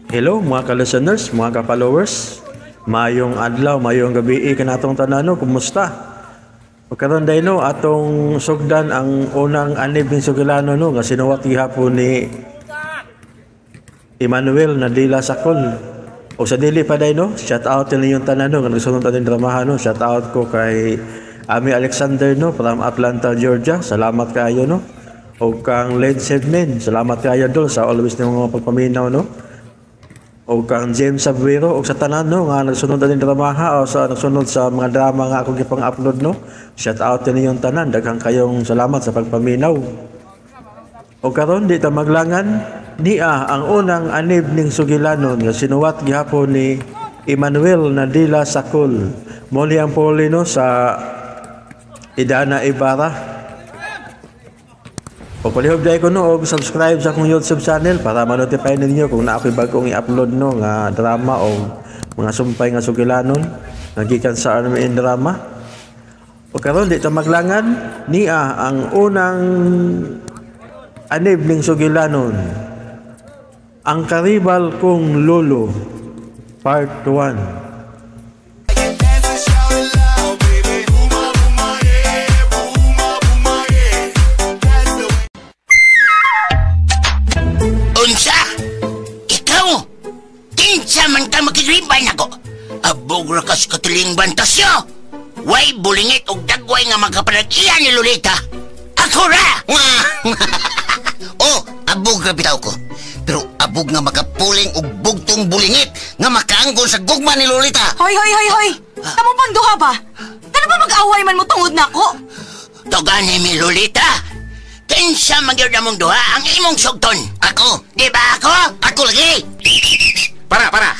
Hello mga ka-listeners, mga ka-followers. Mayong adlaw, mayong gabi kanatong tanan no, kumusta? O karon day no, atong sugdan ang unang anib ning Sugilano no nga sinuwat gihapon ni Emmanuel Nadila Sakol. O sa dili pa day no, shout out ninyong tanan no nga nagsunod aning dramahan no. Shout out ko kay Ami Alexander no from Atlanta, Georgia. Salamat kaayo no. O kang Led Sevnen, salamat kaayo dol sa always ng mga pagpaminaw no. O kang James Sabuero o sa tanan no nga nagsunod aning dramaha o sa nagsunod sa mga drama nga akong gipang-upload no. Shout out ninyong tanan, daghang kayong salamat sa pagpaminaw. O karon di ta maglangan niya ang unang anib ning Sugilanon nga sinuwat gihapon ni Emmanuel Nadila Sakol. Mo ni ang puli no sa Idana Ibarra. O palihog dahil ko no og subscribe sa akong YouTube channel para ma-notify ninyo kung naa ko'y bagong i-upload no nga drama o mga sumpay nga sugilanon nga gikan sa RMN Drama. O karon di ta maglangan niya ang unang anib ning Sugilanon, Ang Karibal Kong Lolo, Part 1. Unsa? Ikaw? Kinsa man ka makigribay nako? Abog ra ka sa katuling bantasyo. Way bulingit og dagway nga magkapanag-iya ni Lolita. Ako ra! Oh, abog ra bitaw ko. Pero abog nga makapuling og bugtong bulingit nga makaanggon sa gugma ni Lolita. Hoy, hoy, hoy, hoy! Tamo pang duha ba? Kano ba mag-away man mo tungod nako? Tugani mi Lolita. Kinsa man gyud among duha ang imong sugton? Ako? Di ba ako? Ako lagi! Para, para!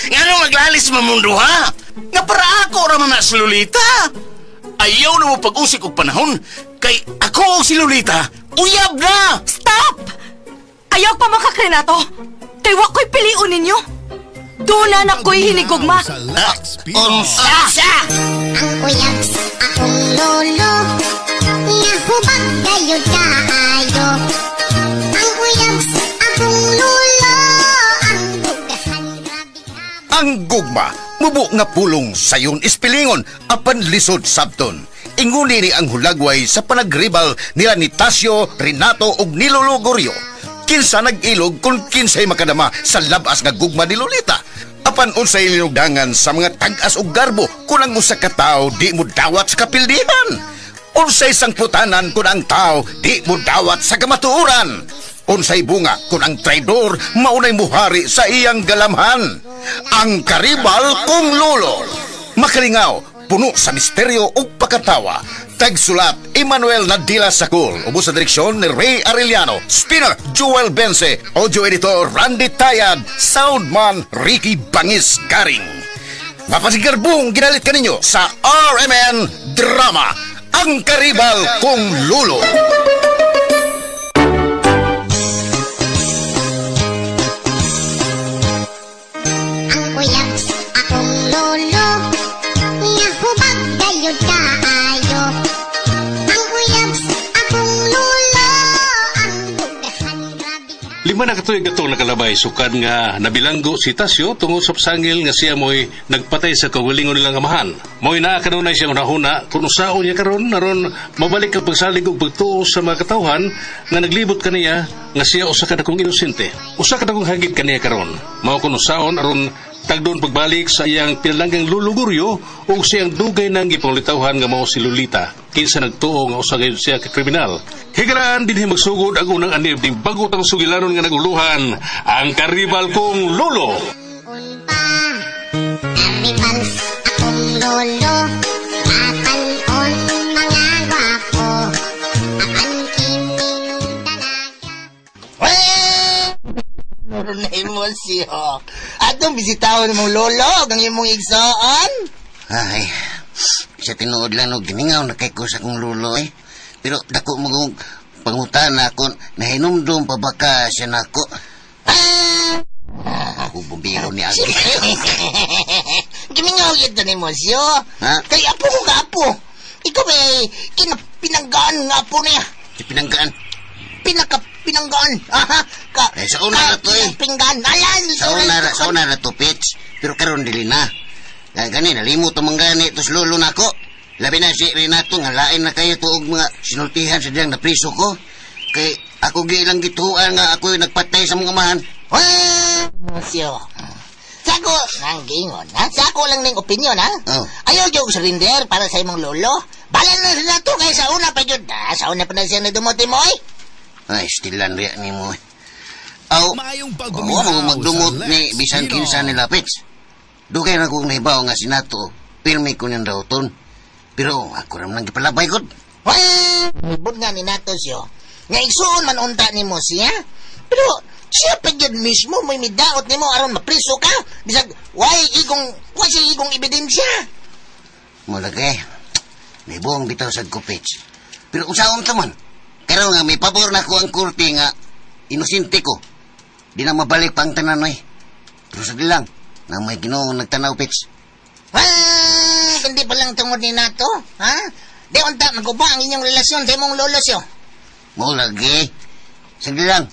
Ngano maglalis mo mong duha? Nga para ako ra man na si Lolita. Ayaw na mo pag-usik og panahon kay ako og si Lolita uyab na! Stop! Ayaw pa makakrinato! Kay wa ko'y piliun ninyo! Doon na ko'y hinigugma! Unsa? Ang uyab sa akong lolo nga hubag gayud kaayo. Ang uyab sa akong lolo ang dughan grabe ka. Ang gugma mubo nga pulong sayon ispilingon apan lisod sabton. Inguni ni ang hulagway sa panagribal nila ni Tasio, Renato ug ni Lolo Gorio. Kinsa nag-ilog kung kinsay makadama sa labas nga gugma ni Lolita. Apan unsay linugdangan sa mga tag-as ug garbo kung ang usa ka tawo di mo dawat sa kapildihan. Unsay sangputanan kung ang tao di mo dawat sa kamatuoran. Unsay bunga kung ang traidor maunay muhari sa iyang galamhan. Ang Karibal Kong Lolo. Makalingaw, puno sa misteryo ug pakatawa. Tagsulat, Emmanuel Nadila Sakul. Ubos sa direksyon ni Ray Arellano. Spinner, Joel Bense. Audio editor, Randy Tayad. Soundman, Ricky Bangis Garing. Mapasigarbong ginalit kaninyo sa RMN Drama, Ang Karibal Kong Lolo. Ang uyab sa akong lolo nga hubag gayud kaayo. Ang uyab sa akong lolo ang dughan grabe ka. 5 na katuig atong nakalabay sukad nga nabilanggo si Tasio tungod sa pasangil nga siya mo'y nagpatay sa kaugalingon nilang amahan. Mo'y naa kanunay siyang hunahuna kung usaon niya karon aron mabalik ang pagsalig ug pagtuo sa mga katawhan nga naglibot kaniya nga siya usa ka dakong inosente. Usa ka dakong hagit kaniya karon. Mao kun usaon aron tagdon pagbalik sa iyang pinalanggang luluguryo o siyang dugay nang gipanglitawhan nga mao si Lolita kinsa nagtuo nga usa gayud siya ka kriminal. Higalaan dinhi magsugod ang unang anib ning bago tang sugilanon nga naguluhan, Ang Karibal Kong Lolo. Unpa karibal sa akong lolo matan-on mga gwapo apan kining dalaga. Meron na emosyo. Atong bisitahon mong lolo, ang imong igsoon. Ay, sa tinuod lang no, giningaw na kay ko sa akong lolo eh. Pero dako mo kong pangutana kung nahinumdum pa ba ka siya nako. Ako bumbiro ni Agi. Gimingaw yun na emosyo. Ha? Kay apo ko ka apo. Ikaw may kinapinanggaan nga apo niya. Si pinanggaan. Pinakapinanggaan. Aha, ka. Eh, sa una na to, eh. Pinggan. Alan, Sa una ra to, Pits. Pero karon dili na. Gani, nalimot ang mga gani tos lolo nako. Labi na si Renato nga lain na kayo tuog mga sinultihan sa diyang napriso ko. Kay ako gilang gituan nga ako'y nagpatay sa mga amahan. Wah, siyo. Sako, nang gingon, ha? Sako lang ning opinion, ha? Oh. Ayaw yung surrender para sa imong lolo. Balan na sa nato kay sa una pa yun. Ah, sa una pa na siya na dumuti mo, eh. Ay, stilan riya ni mo. Aw, Maayong oo, pagpaminaw mo magdumot sa ni Lex bisan Pino. kinsa nila, Pits. Dugay na kong nahibaw nga si Nato. Pirmi ko niyang dauton. Pero ako naman ang gipalabay ko. Wah, ibod nga ni Nato siyo. Nga igsuon man unta ni mo siya. Pero siya pa yun mismo may midaot nimo aron mapriso ka. Bisag why igong why siya igong ebidensya. Mulagay. Nibong bitaw sa kupits. Pero usaon ta man. Pero nga may pabor na ko ang korte nga inosente ko. Di na mabalik pa ang tanan oy. Pero sa lang, na may Ginoo nagtanaw pits. Wah, kundi pa lang tungod ni Nato, ha? Di unta maguba ang inyong relasyon sa imong lolo siyo. Mulagi. Sige lang.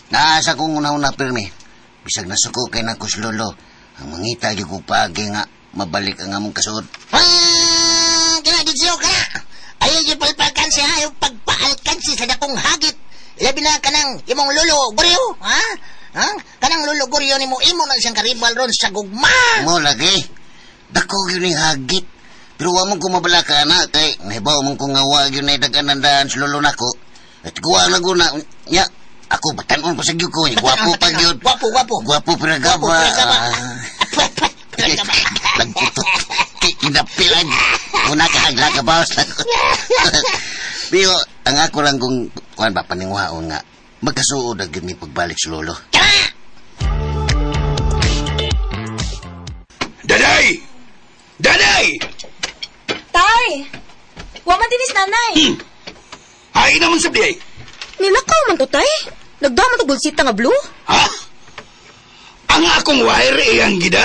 Naasa kong una-una pirmi. Bisag nasuko kay na sa lolo. Ang mangita gyud ko paagi nga mabalik ang among kasuod. Wah, kina gid siyo kana. Ayaw yung palpakan siya, ayaw pagpaalkan siya sa dakong hagit. Labi na kanang imong lolo Goryo, ha? Ha? Kanang lolo Goryo nimo imo na siyang karibal ron sa gugma. Mo lagi. Dako gyud ning hagit. Pero wa man ko mabalaka na kay nahibaw man ko nga wa gyud nay dag-anandaan sa lolo nako. At kuwa na guna nya ako batanon pa sa gyud ko. Gwapo pa gyud. Gwapo, gwapo. Gwapo pero Gwapo, gaba. pero gaba. Pero gaba. Lagputo. Kinapilan. Una ka hagla ka bawas lang. Pero ang ako lang kung kuan ba paninguhaon nga magkasuod ang gyud mi pagbalik sa lolo. Daday! Daday! Tay! Wa man dinis nanay. Ay naman sa biyay. Nilakaw man to, tay. Nagdama to bulsita nga blue. Ha? Ang akong wire iyang gida?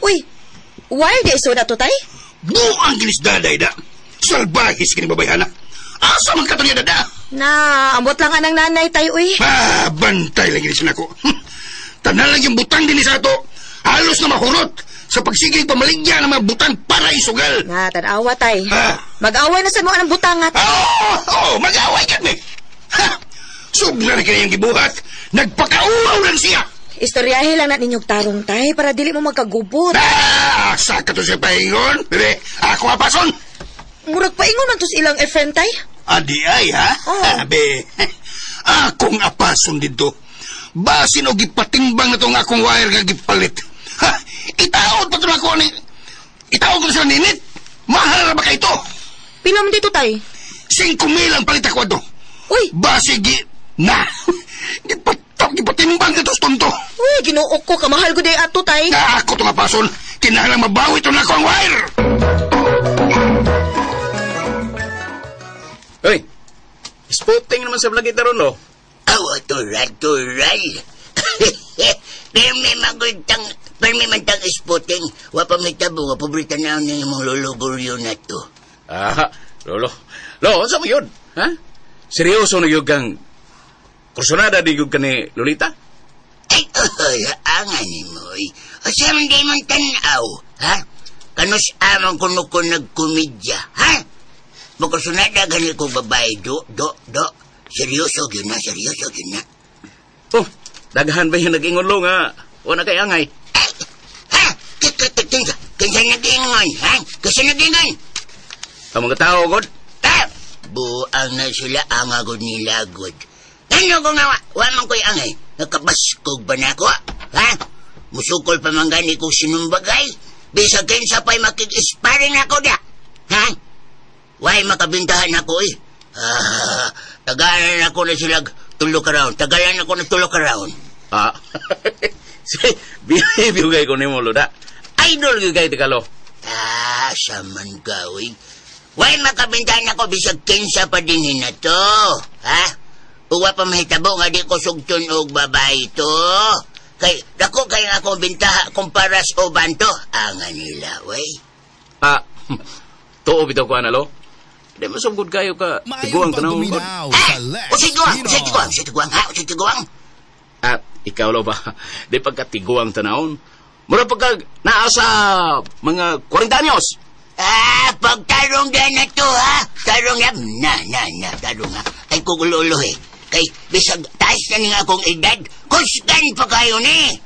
Uy, wire di iso na to, tay? Buang ginis daday da. Salbahis kini babayhana. Asa man kato niya dada? Na, ambot lang anang nanay, tay, uy. Ah, bantay lang ginis nako. Tanan lang yung butang din sa ato. Halos na mahurot sa pagsigig pamaligya ng mga butang para isugal. Na, tanawa, tay. Ah. Mag-away na sa mo anang butangat. Oh, oh, mag-away ka ni. Ha! Sobra na kini yung gibuhat. Nagpakauaw lang siya. Istoryahe lang na ninyong tarong, tay, para dili mo magkagubot. Ah, asa ka to siya paingon. Bebe, ako apason. Murag paingon man to sa ilang FM, tay. Adi ay, ha? Oo. Abe, akong apason dito. Basin o gipatimbang na tong akong wire nga gipalit. Ha? Itaod pa to na ako ni... Itaod ko to sa ninit. Mahal na ba kayo ito? Pila man dito, tay? 5,000 ang palit ako ato. Uy, Basi gi... Na! Gipatimbang na to sa tonto. uy, ginoo ko, kamahal ko day ato, tay. Na ako itong apason. Kinahanglan mabawi ito na ako ang wire. Hoy, spotting naman sa vlog ron, no? Aw, tural, tural. Permi magultang, permi man tang isputing. Wa pa may tabo, wa paborito na ang imong lolo Goryo na to. Ah, lolo. Lo, unsa mo yun? Ha? Seryoso na yun kang kursunada di yun ka ni Lolita? Ay, oy, angan ni mo, oy. Asa man di man tanaw, ha? Kanus amang kuno ko nagkomedya, ha? Magkasunada gani ko babae, do, do, do. Seryoso gyud na, seryoso gyud na. Oh, daghan ba yung nag-ingon lo nga? Wala kay angay. Ay, ha? Kinsa, kinsa nag-ingon, ha? Kinsa nag-ingon? Ang mga tao, God. Ah, buang na sila ang agod nila, god. Ano ko nga, wa man ko'y angay. Nakabaskog ba na ako, ha? Musukol pa man gani kong sinumbagay. Bisag kinsa pa'y makik-sparring ako da. Ha? Way makabintahan ako, eh. Ah, tagalan ako na sila tulo ka round. Tagalan ako na tulo ka round. Ah. Si, bihibigay ko ni mo, Loda. Idol gyud kay Tikalo. Ah, saman ka, uy. Way makabintahan ako bisag kinsa pa din na to. Ha? Uwa pa mahitabo nga di ko sugton og babae to. Kay dako kay nga akong bintaha kumpara sa uban to. Anga nila, wey. Ah, tuo bitaw ko ana lo. Di mo sugod kayo ka Maayong tiguang tanong. pagpaminaw sa Lex Usay tiguang, Pino. usay tiguang, usay tiguang, ha? Usay tiguang. Ikaw lo ba? Di pagkatiguang tanawon. Mura pagka naa sa mga 40 anyos. Ah, pagtarong na to, ha? Tarong na, na, tarong ha. Ay kugulolo eh. Kay, bisag taas na nga akong edad, kusgan pa kayo ni.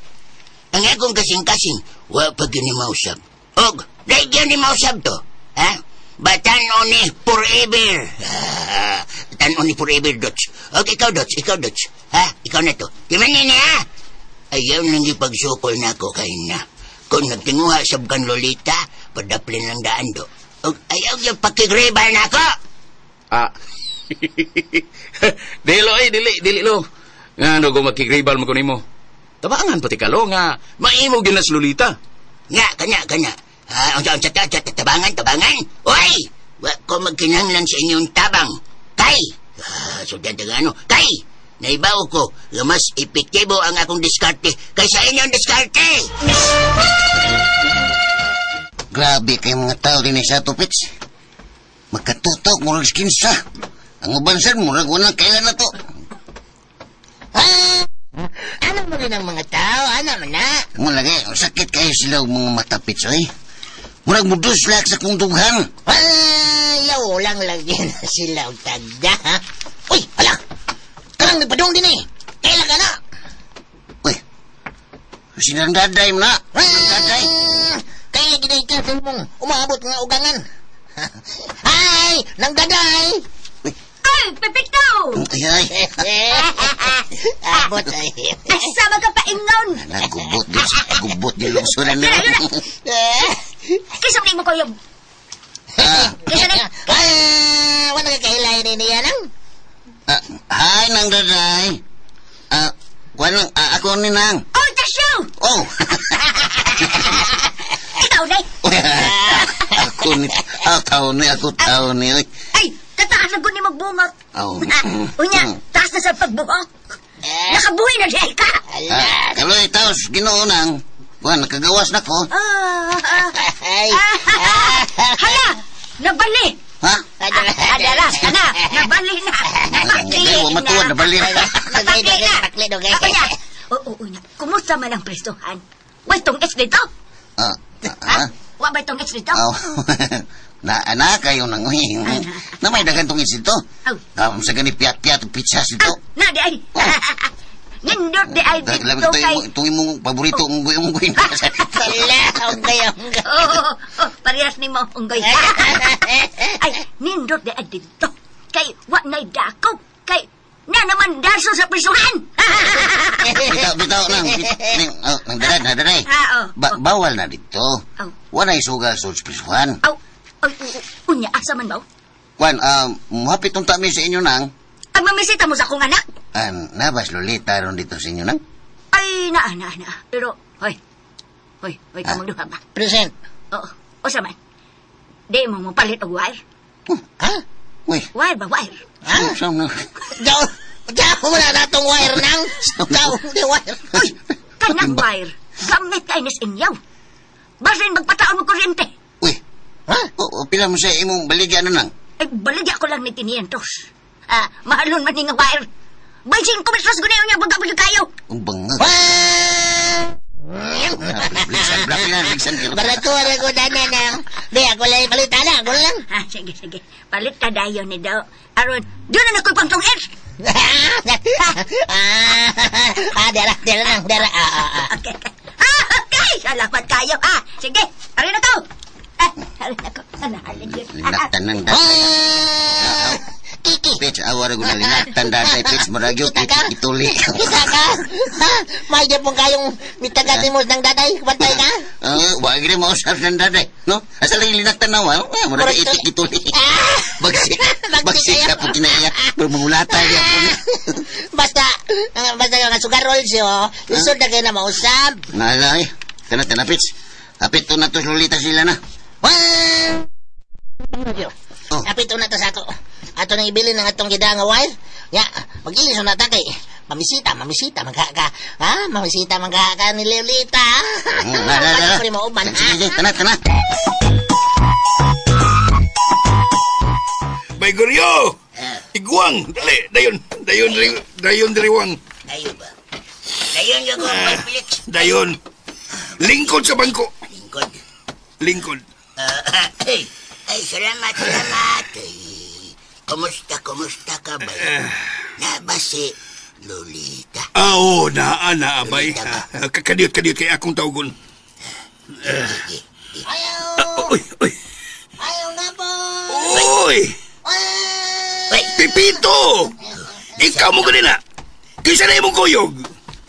Ang akong kasing-kasing, wa pa gini mausap. Og, dahil ni mausap to, ha? Batan-on ni forever. Ah, batan-on ni forever, Dots. Og, ikaw, Dots, ikaw, Dots. Ha? Ikaw na to. Timanin ni, ha? Ayaw nang ipagsukol na ako kay na. Kung nagtinguha sa bukan Lolita, padaplin lang daan do. Og ayaw yung pakigribal na ako! Ah. Dilo ay, dili lo. Nga no, kung makigribal mo ko nimo. Tabangan pati ka lo nga, maimo ginas Lolita. Nga, kanya. Ah, unsa, tabangan. Uy! Wa ko magkinahanglan sa inyong tabang. Kay! Ah, so ano, kay! Naibaw ko nga mas epektibo ang akong diskarte kaysa inyong diskarte. Grabe kay mga tao din sa tupits. Magkatutok, murag skinsa. Ang ubansan, murag walang kailan na to. Ah, ano mo rin ang mga tao? Ano man na? Mulagi, sakit kayo sila og mga matapits, oy. Murag muduslak sa kong dughan. Ah, yaw lang lagi na sila og tagda, ha? Uy, ala! Karang nagpadong din eh. Kaila ka na. Uy, sinang daday mo na. Sinang daday. Kaya ginay ka sa mong umaabot nga ugangan. Ay, nang daday. Ay, Pepito! Ay, ay. Abot ay. Asa magkapaingon? Nagubot din. Gubot din luksuran nila. Kisa mo ko yung... Kisa na... Ah, wala ka kailay ni niya nang? Hi, nang daday. Walang, ako ni nang. Oh, Tasyo! Oh! Ikaw, day! Ako ni... Tao ni, ako tao ni. Ay, kataas na ko ni magbungot. Oh. Unya, taas na sa pagbuhok. Nakabuhi na siya, ka! Kaloy, taos, ginoo nang. Buwan, nakagawas na ko. Hala! Nabali! Ha? Adara, ana, nabali na. Hindi, wa matuwa, nabali na. Napakli na. Unya, unya, kumusta man ang prestuhan? Wa itong ex dito? Ha? Wa ba itong ex dito? Na kayo nang uy. Na may dagan tong ex dito. Sa gani piyat-piyat pizza dito. Na di ay. Nindot di ay dito kay... Itong imong paborito, unggoy. Sala, unggoy. Oo, parehas ni mo, unggoy. Ay, nindot di ay dito. Kay, wa na'y dakop. Kay, na naman daso sa prisuhan. Bitaw, nang. Nang daray, na daray. Bawal na dito. Wa na'y sugal sa prisuhan. Unya, asa man ba? Kwan, muhapit tong tami sa inyo nang. Ay, mamisita mo sa akong anak? Nabas Lolita ron dito sa inyo nang? Ay, naa. Pero, hoy, kamang duha ba? Present. Oo, o man. Di mo mo palit og wire. Ha? Uy. Wire ba, wire? Ha? Diyaw, wala na itong wire nang. Diyaw, di wire. Uy, kanang wire. Gamit ka inis inyaw. Basin magpataon mo kuryente. Uy, ha? O, pila mo sa imong baligya na nang? Ay, baligya ko lang ni 500. Mahalon man nga wire. 25 metros gunayon niya, bagabag kayo. Ang bangag. Barato, ako na nang. Di, ako lang palitan na, ako lang. Sige. Palit ka dayon ni daw. Aron, doon na nakoy pang tungit. Dera nang, dera. Okay. Okay, salamat kayo. Sige, arin na ko. Arin na ko. Linaktan ng daday. Kiki. Pitch, awara ko na linaktan daday. Pitch, maragyo, ituli. Kita ka? Ha? May di pong kayong mitagatin mo ng daday? Bantay ka? Wag rin mausap ng daday. No? Asa lang linaktan na, maragyo, ituli. Bagsik. Bagsik na po kinaiya. Pero mangulata niya po. Basta nga sugarol siyo. Lisod na kayo na mausap. Nalay. Tana, Pitch. Apit to na to, Lolita sila na. Oh. Apit to na to sa ato. Ato nang ibilin ng atong gida nga wire. Ya, mag-ilis na ta kay mamisita magka ha, mamisita magka ni Lolita. La. Sige, tana. Bay Goryo. Iguang, dali, dayon diriwang. Dayo ba? Dayon yung ko, Bay Felix. Dayon. Lingkod sa bangko. Lingkod. Lingkod. Ay, ay, salamat, salamat. Ay, kumusta ka ba? Naba si Lolita. Ah, oo, naa, naa, bay. Kadiyot, kadiyot kay akong tawagon. Ayaw! Uy, uy. Ayaw na po! Uy! Pipito! Ikaw mo ganina! Kaysa na imong kuyog!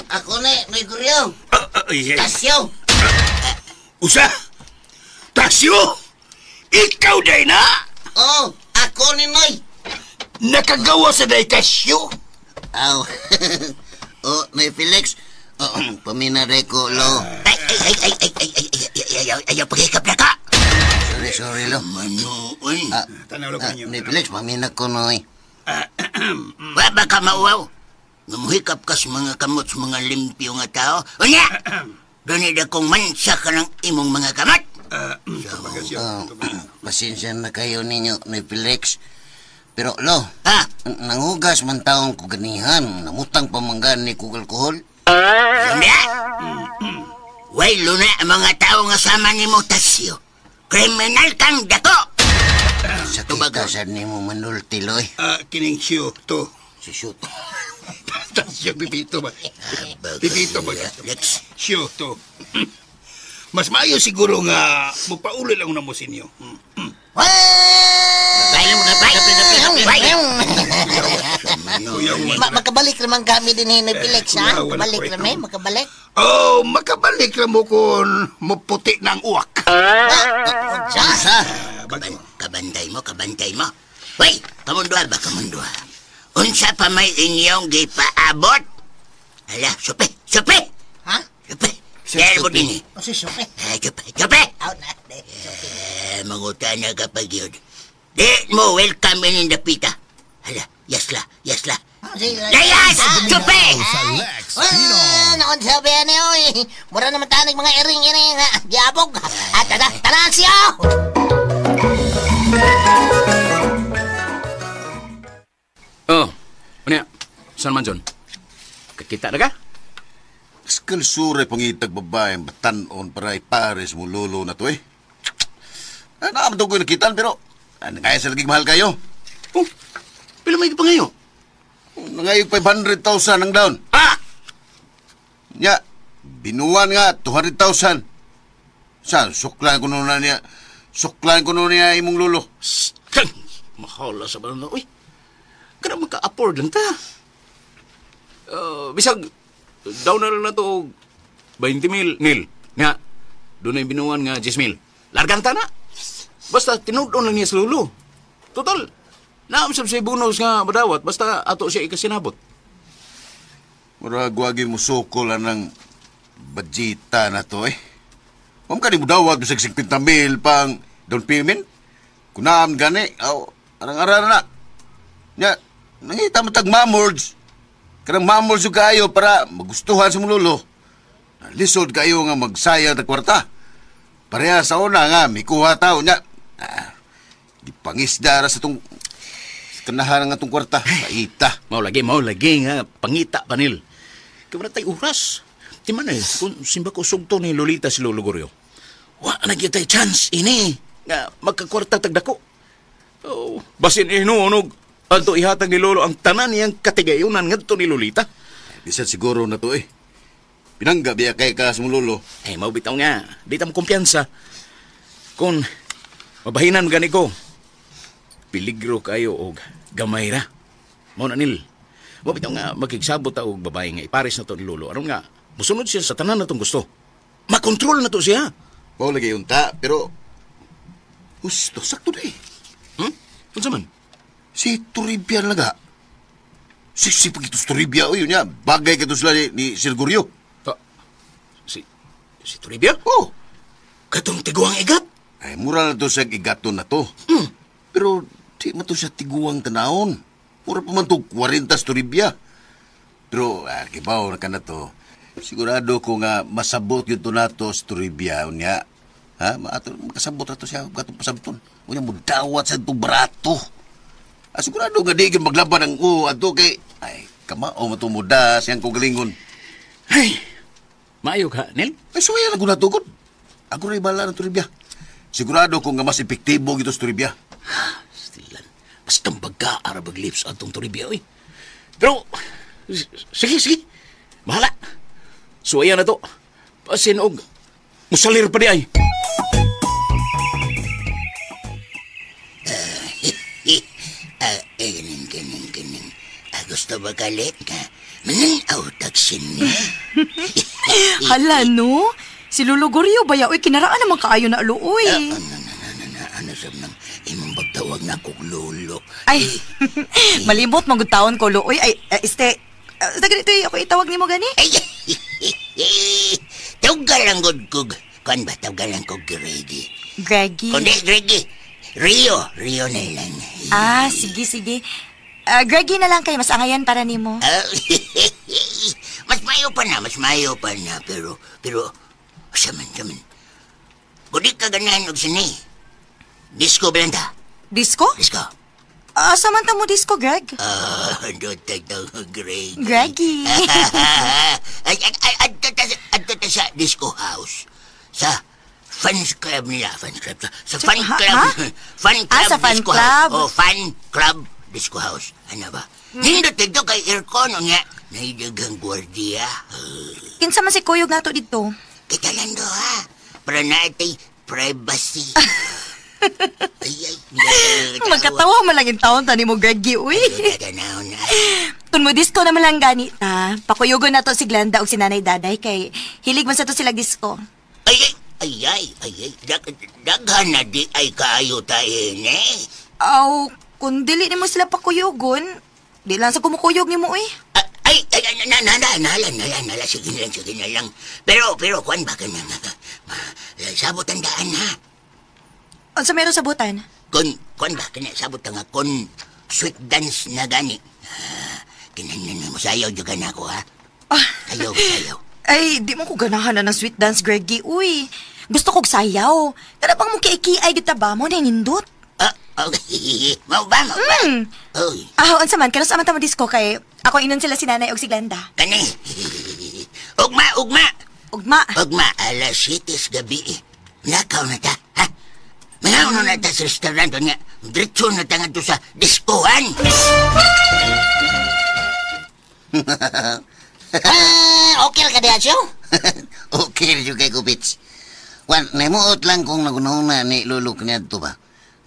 Ako ni, Noy Guryo. Ay, ay. Tasyo! Usa! Tasyo! Ikaw day na! Oo, ako ni Noy. Nakagawa sa day kasyo! Aw. Oh, Noy Felix. Oh, paminare ko, lo. Ay, ay, ay, ay, ay, ay, ay, ay, ay, ayaw, ayaw, pagkikap na ka! Sorry, sorry, lo. Mano, uy. Tanaw lo kanyo. Noy Felix, pamina ko, Noy. Wa ba ka mauwaw? Ngumuhikap ka sa mga kamot sa mga limpyo nga tao. Unya! Doon na kong mansa ka ng imong mga kamot. Pasensya na kayo ninyo, Noy Felix. Pero, lo, ha? Nangugas man taong ko ganihan. Namutang pamanggan ni kog alkohol. Luna! Way, luna ang mga tao nga sama ni mo, Tasyo. Kriminal kang dako! Sakit ka sa ni mo manulti, loy. Kining siyo to. Si siyo to. Tasyo, Pipito ba? Pipito ba? Siyo to. Mas maayo siguro nga mupauli lang na mo sa inyo. Makabalik naman kami din eh, Noy Felix, ha? Makabalik naman, makabalik. Oh, makabalik na mo kung muputi ng uwak. Sa? Kabantay mo, kabantay mo. Wey, kamundua ba, kamundua? Unsa pa may inyong gipaabot? Hala, supe, supe! Ha? Supe. Dahil mo din eh. O si supe. Supe, supe! Out na, supe. Manguta na kapag yun. Di mo welcome in the pita. Hala, yasla, yasla. Layas! Supe! Naon sabi yan eh, oy. Mura naman tanig mga iring-iring, ha? Giabog. At tara, tara siya! Oh, unya, saan man, John? Kakita na ka? Skalsure pangitag babae ang batanon para ipares mo lolo na to eh. Nakamatog ko yung nakitaan pero nangaya sa laging mahal kayo. Oh, pila may pa ngayon? Nangayog 500,000 ang down. Ah! Nya, binuwan nga 200,000. Saan, suklan ko nun na niya. Suklan ko nun niya imong lolo. Kang, mahala sa balon na, uy. Kana maka-afford lang ta. Bisag, down na lang na to 20 mil, nil. Nga, doon na yung binuwan nga 10 mil. Largang ta na. Basta, tinudon lang niya sa lulo. Total, naamsab siya bonus nga madawat, basta ato siya ikasinabot. Murag wagi mo sukol ng budgeta na to eh. Huwag ka di mo dawat, bisag 50 mil pang down payment. Kunaam gani, aw, arang-aran na. Nya, nangita mo tag mamords. Kanang mamords yung kayo para magustuhan sa mong lolo. Lisod kayo nga magsayang tag kwarta. Pareha sa una nga, may kuha tao. Nya, gipangisda ra sa itong kanahan nga itong kwarta. Paita. Mao lagi nga, pangita panil. Kaya wala tayo oras. Di man eh, kung simba ko sugto ni Lolita si Lolo Goryo. Wa na gyud tay chance ini nga magkakwarta tagdako. Oh, basin inunog adto ihatag ni Lolo ang tanan niyang katigayunan ngadto ni Lolita. Bisan siguro na to eh. Pinangga biya kay ka sa mong lolo. Eh, mao bitaw nga, di ta mo kumpiyansa. Kung mabahinan gani ko, peligro kayo og gamay ra. Mao na nil. Mao bitaw nga makigsabot ta og babae nga ipares na to ni Lolo. Aron nga musunod siya sa tanan na tong gusto. Makontrol na to siya. Mao lagi unta, pero husto sakto di. Unsa man? Si Toribia laga. Si pag ito Toribia, o yun niya, bagay ka to sila ni Sir Goryo. Si Toribia? Oh. Katong tiguang igat? Ay, mura na to sa igaton na to. Pero di man to siya tiguang tanahon. Mura pa man to 40 Toribia. Pero, kibaw na ka na to. Sigurado ko nga masabot yun to nato sa Toribia. Unya, ha? Makasabot na to siya. Katong pasabton. Unya, mudawat sa itong barato. Sigurado nga di maglaban ang ato kay ay kamao matumuda siyang kagalingon. Ay, maayo ka, Nel? Ay, suwaya na ko natugod. Ako rin bala ng Toribia. Sigurado ko nga mas epektibo gito sa Toribia. Stilan. Mas kambaga arabag lips atong Toribia, oy. Pero, sige, sige. Bahala. Suwaya na to. Pasin og musalir pa di ay. Ganing. Gusto ba galit ka? Mananaw tagsin niya. Hala, no? Si Lolo Gorio ba ya? Uy, kinaraan naman kaayo na aluoy. Ano sa nang imong pagtawag na kog lolo? Ay, malimot manggod taon ko, Looy. Ay, este, ganito ako itawag nimo gani? Ay, tawag lang gud kog. Kuan ba, tawag lang kog Greggy. Greggy? Kundi, Greggy. Rio na lang. Ah, sige. Greggy na lang kay mas angayan para nimo. Mas mayo pa na, pero, saman. Kung di ka ganahan og sini, disco ba lang ta? Disco? Disco. Asa man ta mo disco, Greg? Greg. Greggy. Ay, adto ta sa disco house. Sa fans club nila, fans club. Sa fan club. Ha? Fan club sa fan disco club. House. Oh, fan club disco house. Ano ba? Nindot dito kay aircon nga. Naidagang gwardiya. Kinsa man si kuyog nato dito? Kita lang do, ha? Para natin privacy. Ay. Magkatawa man lang yung taon tani mo, Greggy, uy. Kung mo disco naman lang gani ta, pakuyugon na to si Glenda o si Nanay Daday kay hilig man sa to sila disco. Ay. Daghan na di ay kaayo tayo, eh. Aw, kung dili ni mo sila pakuyugon, di lang sa kumukuyog ni mo, uy. Ay, nala, sige na lang. Pero, kuan ba ka na? Sabot ang daan, ha? Unsa meron sabutan? Kuan ba ka na? Sabot nga, kun sweet dance na gani. Kinangnan mo, sayaw juga na ako, ha? Sayaw. Ay, di mo ko ganahan na ng sweet dance, Greggy. Uy, gusto kong sayaw. Tara pang mong kiiki-ay gita ba mo, nangindot? Okay. Mau ba? Uy. Ah, unsa man, kanus aman ta mo disco kay ako inon sila si Nanay og si Glenda. Kani. Ugma. Ugma, alas 7 gabi. Nakaw na ta, ha? Mangaw na ta sa restaurant nga. Diretso na ta ngadto sa diskohan. Okay ka diha siyo? Okay rin kay Kupits. Wan, naimuot lang kung nagunahon ni Lolo kaniadto ba?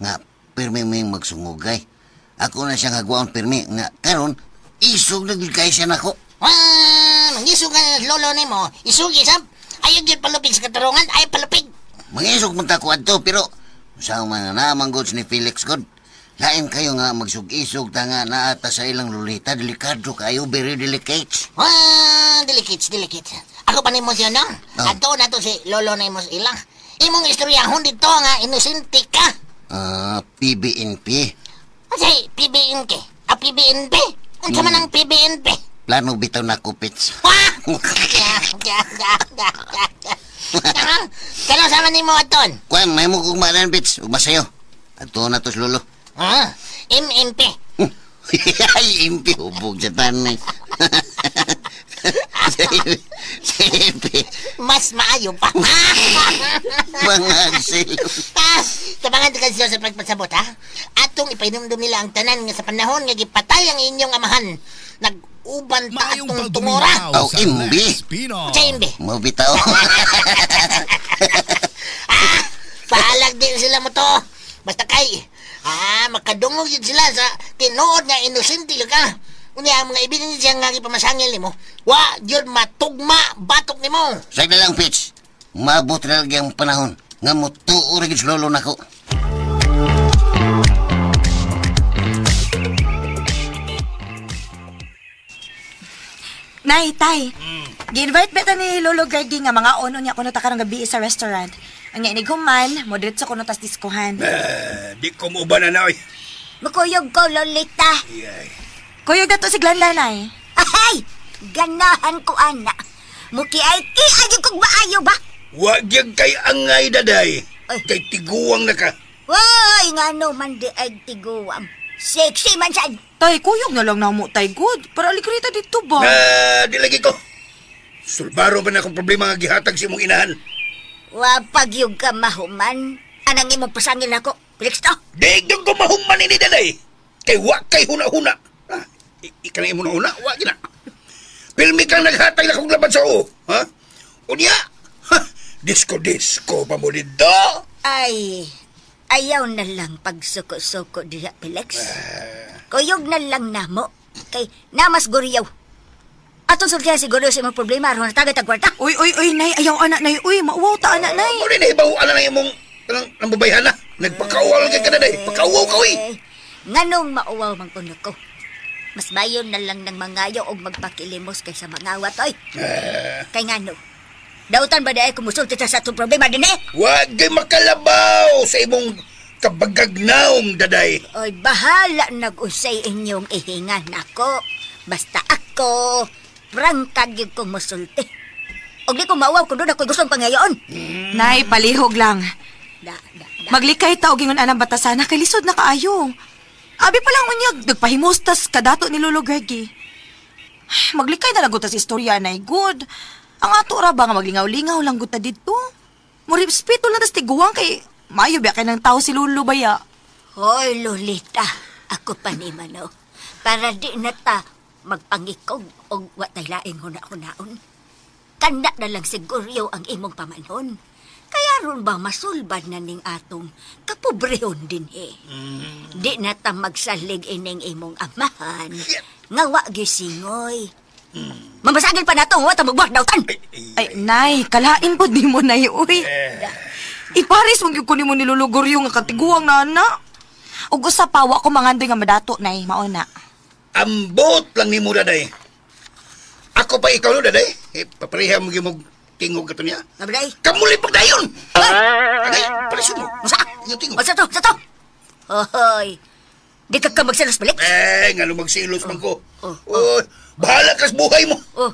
Nga, pirmi may magsungugay. Ako na siyang hagwaon pirmi. Nga, karon isog na gud kay siya nako. Mangisog ang lolo nimo. Isog isab. Ayaw gyud palupig sa katarungan, ayaw palupig. Mangisog man ta ko adto, pero sa mga namanggods ni Felix God, lain kayo nga magsug-isog ta nga naata sa ilang lolita. Delikado kayo, very delicate. Delicate. Ako pa nimo siya, no? Oh. Adto na to si lolo nimo sa ilang. Imong istoryahon dito nga inosente ka. PBNP. Kasi PBNK. PBNP? Unsa man ang PBNP? Plano bitaw na kupits. Wah! Kano sama nimo aton? Kuan, may mo kong maanan, bits. Ug masayo. Adto na to si lolo. MMP. Ay, MP. Hubog sa tanay. MP. Mas maayo pa. Mga silo. Tabangan ka siya sa pagpasabot, ha? Atong ipainumdum nila ang tanan nga sa panahon nga gipatay ang inyong amahan. Nag-uban ta atong tumora. Oh, imbi. Sa imbi. Mabitaw. Paalag din sila mo to. Basta kay, makadungog yun sila sa tinuod nga inosente ka. Unya, ang mga ebidensya nga ipamasangil nimo, wa yun matugma batok nimo. Sige lang, Pitch. Maabot na lagi ang panahon nga mutuo rin sa lolo nako. Nay, tay. Gi-invite beta ni Lolo Greggy nga mga ono niya kuno ta karong gabi sa restaurant. Ang inighuman, mo diretso kuno tas diskohan. Di ko mo ba na na, oy. Makuyog ko, Lolita. Kuyog na to si Glenda, nay. Ay, ganahan ko, ana. Muki-ay-ki, ay kog maayo ba? Wag yan kay angay, daday. Ay. Kay tiguang na ka. Uy, nga no man di ay tiguang. Sexy man sad. Tay, kuyog na lang na mo, tay, good. Para alikrita dito ba? Di lagi ko. Sulbaro ba na akong problema nga gihatag sa imong inahan? Wa pag yung ka mahuman. Anang imong pasangil ako, Felix to? Di ko mahuman ini, daday. Kay wa kay huna-huna. Ah, ika na imong huna, wa gina. Pilmi kang naghatag na kong laban sa o. Ha? Unya, ha? Disko-disko pa mo dito. Ay, ayaw na lang pagsuko-suko diha, Felix. Kuyog na lang namo. Kay namas guriyaw. Atong sultihan siguro sa imong problema aron natagay tag kwarta. Uy, uy, uy, nay, ayaw anak, nay. Uy, mauwaw ta anak, nay. Muna na ibaw na imong nang babayhan na. Nagpakauwaw lang kay kanaday. Pakauwaw ka, uy. Nganong mauwaw man kuno ko. Mas mayon na lang ng mangayo og magpakilimos kaysa mangawat, oy. Kay ngano? Dautan ba dahil kumusulti sa atong problema din eh? Wag kay makalabaw sa imong kabagagnaong, daday. Oy, bahala nag-usay inyong ihingan ako. Basta ako, prangkag yung kumusulti. Og di ko mauwaw kung doon ako'y gustong pangayoon. Nay, palihog lang. Da, da, da. Maglikay ta og ingon anang batasana kay lisod na kaayo. Abi pa lang unyag, nagpahimustas kadato ni Lolo Greggy. Maglikay na lang gud ta sa istorya, nay. Good. Ang ato ra ba nga maglingaw-lingaw lang gud ta didto? Murespeto lang tas tiguang kay maayo biya kay ng tao si Lolo baya. Hoy, Lolita, ako pa ni Mano. Para di na ta magpangikog og wa tay laing huna-hunaon. Kanda na lang siguro ang imong pamanhon. Kaya ron ba masulbad na ning atong kapobrehon din eh. Di na ta magsalig ining imong amahan. Nga wa gisingoy. Mamasagil pa nato, wa ta magbuhat dautan. Ay, nay, kalain po di mo, nay, uy. Iparis mong yung kunin mo ni Lolo Goryo nga katiguang na anak. Ug usa pa, wa ko mangandoy nga madato, nay, mauna. Ambot lang ni mo, daday. Ako pa ikaw, no, daday. Eh, papareha mo yung tingog ka to niya. Abaday. Kamuli pagdayon! Ay, palisod mo. Masa? Yung tingog. Masa to, sa to. Hoy, di ka ka magsilos balik? Eh, nga nung magsilos man ko. Oh, bahala ka sa buhay mo. Oh,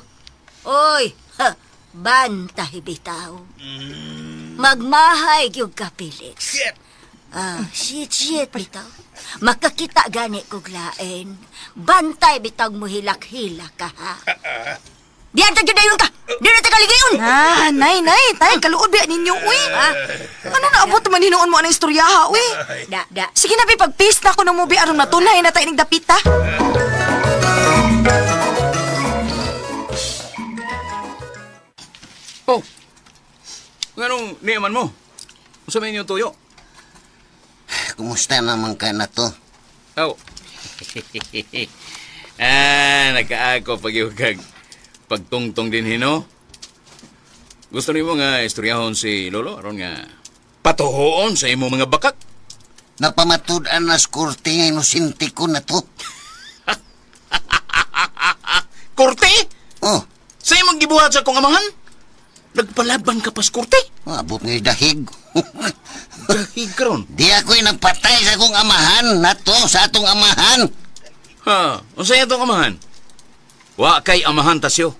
oy, ha, bantay bitaw. Magmahay gyud ka, Felix. Shit. Ah, shit, shit, bitaw. Makakita gani kog lain. Bantay bitaw mo hilak-hilak ka, ha? Diyan ta gyud ka. Di na ta kaligayon. Ah, nay, nay, tay, kaluod biya ninyo, uy. Ano na abot man hinuon mo anang istorya, ha, uy? Da, da. Sige na, bi, pag-peace na ako ng mubi aron matunay na tayo ning dapita. Oh, nganong niyaman mo? Unsa may inyong tuyo? Kumusta naman ka na to? Oh. Ah, nagkaako pag-iwagag. Pagtungtong din hino. Gusto nimo nga istoryahon si Lolo aron nga patuhoon sa imo mga bakak. Napamatud-an na sa korte nga inosente ko na to. Korte? Oh. Sa imong gibuhat sa akong amahan? Nagpalaban ka pa sa korte? Oh, abot nga dahig. Dahig karon? Di ako'y nagpatay sa akong amahan na to, sa atong amahan. Ha, unsay atong amahan? Wa kay amahan tasyo.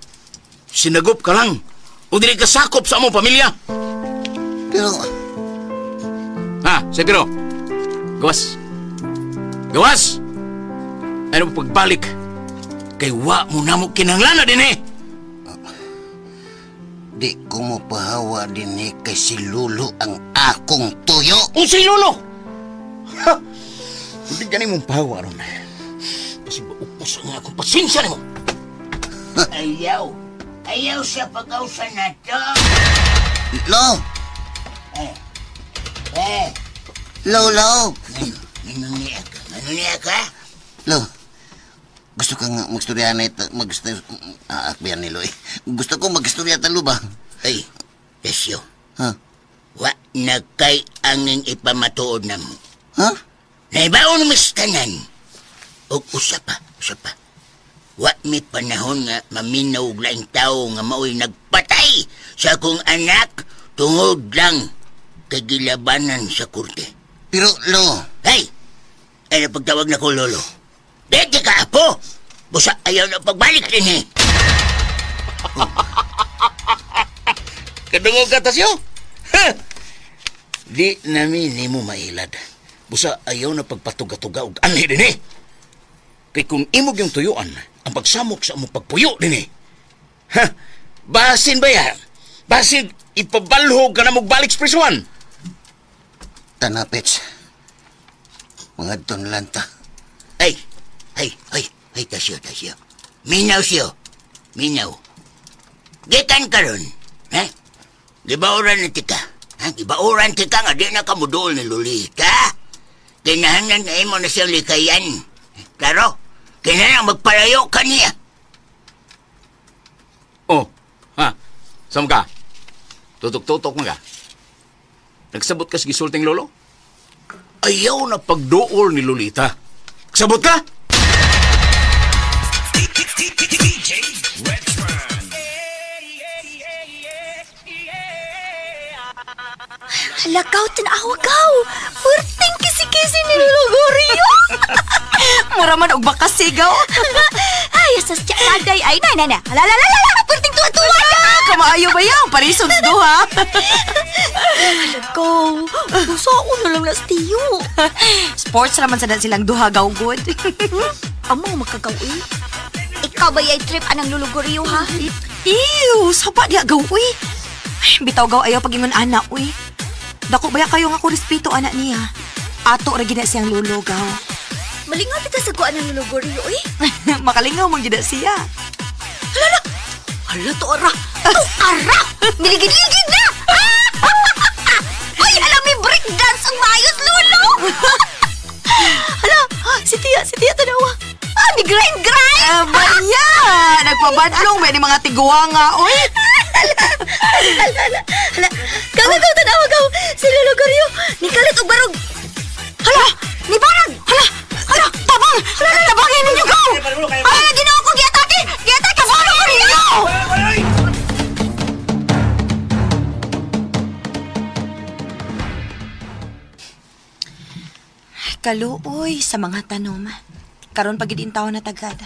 Sinagup ka lang. O dili ka sakop sa among pamilya. Pero... Ha, Sepiro. Gawas. Gawas! Ano pagbalik? Kay wa mo na mo kinahanglan din eh. Di ko mo pahawa din eh kay si Lolo ang akong tuyo. O si Lolo! Ha! Hindi gani mong pahawa ron. Kasi maupos ang akong pasensya nimo. Ayaw. Ayaw sa pag-ausa na to. Lo! Eh. Eh. Lolo! Nanuniya ka? Nanuniya ka? Lo, gusto ka nga magstorya na ito. Akbiyan ni Lo eh. Gusto ko magstorya talo ba? Ay, Pesyo. Ha? Wa na kay anging ipamatuod na mo. Ha? Naibaon mas tanan. O usa pa, usa pa. Wa mi panahon nga maminaw og laing tawo nga maoy nagpatay sa akong anak tungod lang kay gilabanan sa korte. Pero, Lo... Hey! Ay, pagtawag na ko, Lolo. Dede ka, apo! Busa ayaw na pagbalik din eh. Kadungog ka, Tasyo? Ha! Di nami ni mo mailad. Busa ayaw na pagpatuga-tuga og anhi din eh. Kay kung imog yung tuyuan, ang pagsamok sa among pagpuyo din eh. Ha! Basin ba ya? Basin ipabalhog ka na mogbalik sa prisuhan. Tanapits. Mga tunlanta. Ay, Tasyo. Minaw siyo. Minaw. Gikan karon, ha? Gibauran na tika. Ha? Gibauran tika nga di na kamuduol ni Lolita. Kinahanglan na imo na siyang likayan. Klaro? Kinahanglan magpalayo ka niya. Oh, ha? Saan ka? Tutok-tutok man ka? Nagsabot ka sa gisulting lolo? Ayaw na pagduol ni Lolita. Sabot ka? Halakaw, tanawa kaw! Purting kisi-kisi ni Lolo Gorio! Mura man og bakasigaw. Ay, asas siya kaday. Ay, na, na, na. Hala, purting tuwa-tuwa na! Kamaayo ba yan? Parisod duha. Halakaw, busaon na lang na sa tiyo. Sports naman sa silang duha, gaw good. Amo, makagaw eh. Ikaw ba yung trip anang Lolo Gorio, ha? Ew, sapa diya gaw, uy. Bitaw gaw ayaw pag-ingon anak, uy. Dako baya kayo nga ko respeto anak niya. Ato ra gid siyang lolo gaw. Malingaw bitaw sa kuan ng Lolo Gorio, uy. Makalingaw man gid siya. Hala, hala to ara. To ara. Niligid-ligid na. Uy, alam mi break dance ang maayos lolo. Hala, si Tia tanawa. Ah, ni grind. Baya, nagpabadlong may ni mga tiguanga, uy. Hala. Gaw, tanawa gaw. Si Lolo Gorio, ni kalit og barog. Hala, ni barag. Hala, tabang. Hala, tabangin ninyo gaw. Ay, Ginoo ko giatake. Giatake sa Lolo Gorio. Kaluoy sa mga tanom. Karon pag gid intaw na tagad.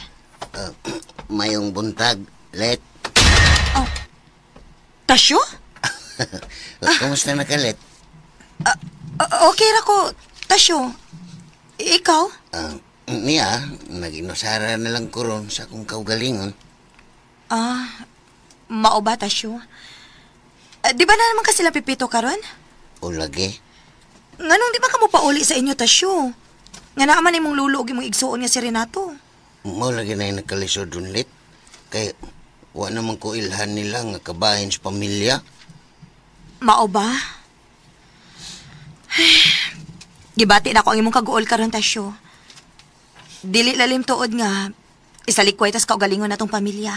Mayong buntag, Let. Oh. Tasyo? Kumusta na ka, Let? Okay ra ko, Tasyo. Ikaw? Niya, nag-inusara na lang ko ron sa akong kaugalingon. Ah, mao ba, Tasyo? Di ba na naman ka sila pipito karon? O lagi. Nganong di ba ka mo pauli sa inyo, Tasyo? Nga naaman imong lulo og imong igsuon nga si Renato. Mao lagi na yung nagkalisod dun, Lit. Kay, wa naman ko ilhan nila nga kabahin sa pamilya. Mao ba? Gibati na ako ang imong kaguol karon, Tasyo. Dili lalim tuod nga isalikway tas kaugalingon natong pamilya.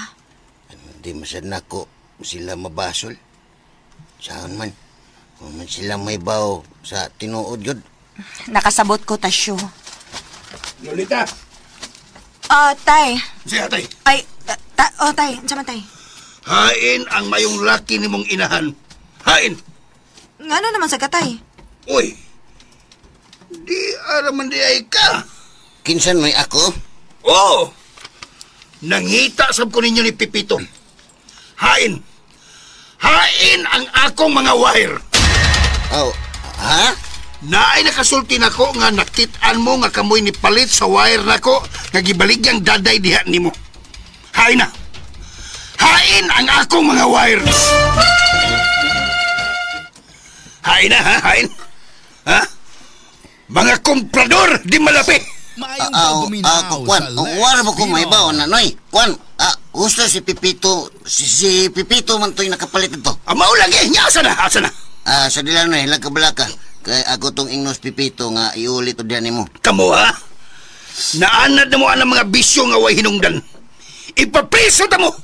Di masad nako sila mabasol. Saan man? Kung man sila may baw sa tinuod yun. Nakasabot ko, Tasyo. Lolita! Tay. Siya, tay. Ay, tay. Unsa man, tay? Hain ang mayong laki ni mong inahan. Hain! Ngano naman sa katay? Uy! Di araman di ay ka. Kinsan may ako? Oo! Nangita sab ko ninyo ni Pipito. Hain! Hain ang akong mga wire! Oh, ha? Naay nakasulti nako nga nakit-an mo nga kamoy ni palit sa wire nako nga gibaligyang daday diha nimo. Hain na! Hain ang akong mga wire! Hain na, ha? Hain? Ha? Mga komprador, di malapi! Kwan, wala ba ko may baon na, noy? Kwan, gusto si Pipito, si Pipito man to'y nakapalit ito. Mao lagi, niya, asa na, asa na? Sa dila, noy, lagkabalaka. Kaya ako tong ingnos Pipito nga iulit o diyan mo. Kamo, ha? Naanad na mo ang mga bisyo nga way hinungdan. Ipapriso ta mo!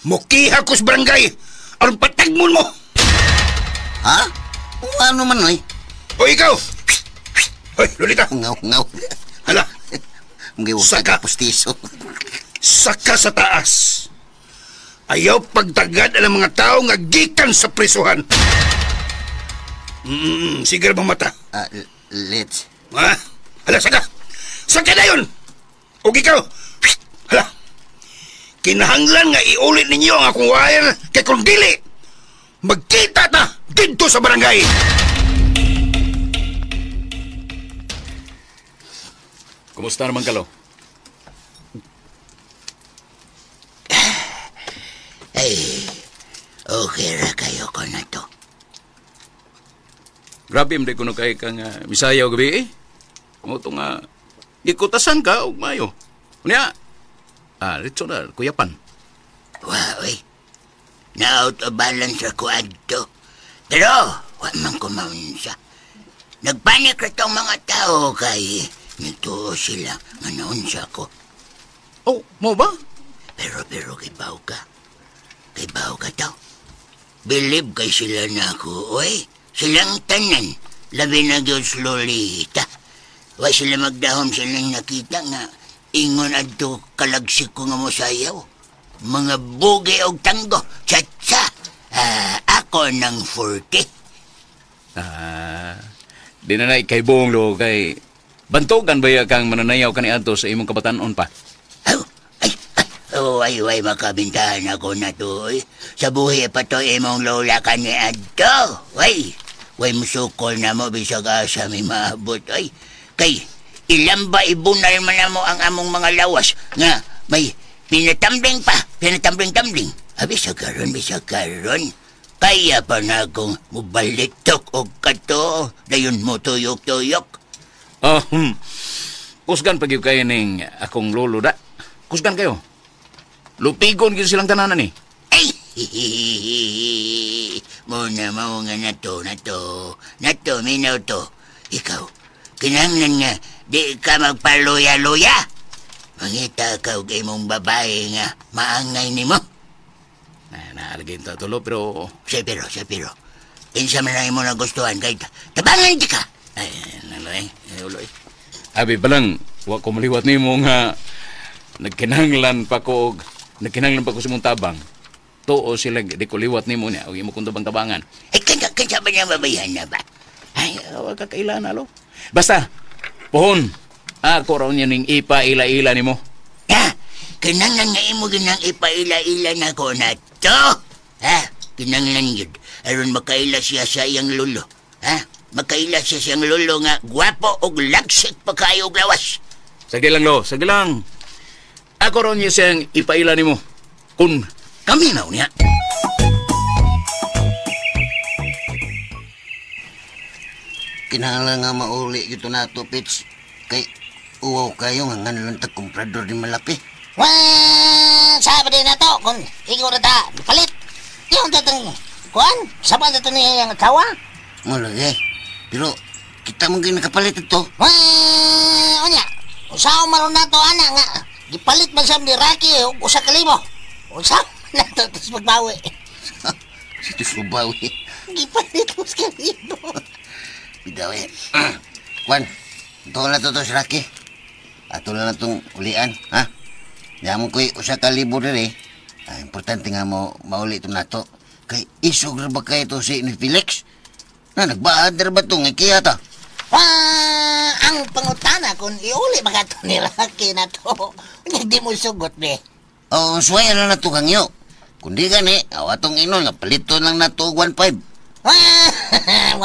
Mukiha ko sa barangay, aron patagmon mo! Ha? Ano man, noy? O ikaw! Hoy, Lolita! Ngaw, ngaw. Hala! Saka. Pustiso. Saka sa taas. Ayaw pagtagad ang mga tao nga gikan sa prisuhan. Sige bang mata? Let's. Ha? Hala, saka! Saka na yun! O ikaw! Hala! Kinahanglan nga iulit ninyo ang akong wire kay kung dili, magkita ta dito sa barangay! Kumusta naman kalo? Ay, Okay ra kayo ko na to. Grabe man kuno kay kang misayaw gabi eh. Mo to nga gikutasan ka og mayo. Unya. Ritso na kuyapan. Wa oy. Na out of balance ako adto. Pero wa man ko maunsa. Nagpanik ra tong mga tao kay nagtuo sila nga naunsa ko. Oh, mo ba? Pero kay baw ka. Kay baw ka tao. Bilib kay sila na ako, oy. Silang tanan, labi na gyud si Lolita. Wa sila magdahom silang nakita nga ingon adto kalagsik ko nga mosayaw. Mga bugi og tanggo, tsa-tsa. Ako ng 40. Di na na kay buong lo kay bantogan ba kang mananayaw kaniadto sa imong kabatanon pa? Oh, ay, ay, makabintahan ako na to. Oy. Sa buhi pa to imong lola kaniadto. Ay, way musukol na mo bisag asa may maabot. Ay, kay ilang ba ibunal man na mo ang among mga lawas nga may pinatambling pa, pinatambling-tambling. Bisag karon, bisag karon. Kaya pa na akong mubalitok og kato. Dayon mo tuyok-tuyok. Oh, kusgan pag kayo ning akong lolo da. Kusgan kayo. Lupigon gyud silang tananan ni. Ay! Muna mao nga nato, minaw to. Ikaw, kinahanglan nga di ka magpaluya-luya. Mangita ka og imong babae nga maangay nimo. Naalagay ta tulo pero Sa pero. Kinsa man ang imo nagustuhan kay tabangan di ka. Ay, naloy, uloy. Abi pa lang, wa ko maliwat nimo nga nagkinahanglan pa ko sa imong tabang. Tuo sila di ko liwat nimo niya og imo kong tabang-tabangan. Ay kinsa ba niya babayan na ba? Ay, wa ka kailan alo. Basta pohon ako raw niya ning ipaila-ila nimo. Ha? Kinahanglan nga imo ginang ipaila-ila nako na to. Ha? Kinahanglan yun. Aron makaila siya sa iyang lolo. Ha? Makaila siya sa iyang lolo nga gwapo og lagsik pa kayo og lawas. Sige lang lo, sige lang. Ako raw niya siyang ipaila nimo. Kung kami na niya. Kinahanglan nga mauli gito nato, Pits. Kay uwaw kayo nga nganlan tag komprador ni Malapi. Wah, sabi din na to, kung ikaw na ta, palit. Yung tatang, kuan, saba na to niya yung tawa. Malagi, pero kita mong ginakapalit ito. Wah, unya, usaw maroon na to, ana nga. Gipalit man siya ni Rocky, usa ka libo. Usaw na to, tapos magbawi. Si Diyos magbawi. Gipalit mo sa kalibo. Bidawi. Kuan, ito na to si Rocky. Ato na itong ulian, ha? Yaman ko'y usa ka libo rin eh. Importante nga mo mauli ito nato. Kay isog na ba kayo ito si ni Felix? Na, nagbaad na ba ito? Ngay kaya ta? Ang pangutana kung iuli ba ka ito ni Rocky na to. Hindi mo sugot, be. Oo, suwaya na nato kang iyo. Kundi gani, awa tong inon nga palito lang nato 1.5. 1.5?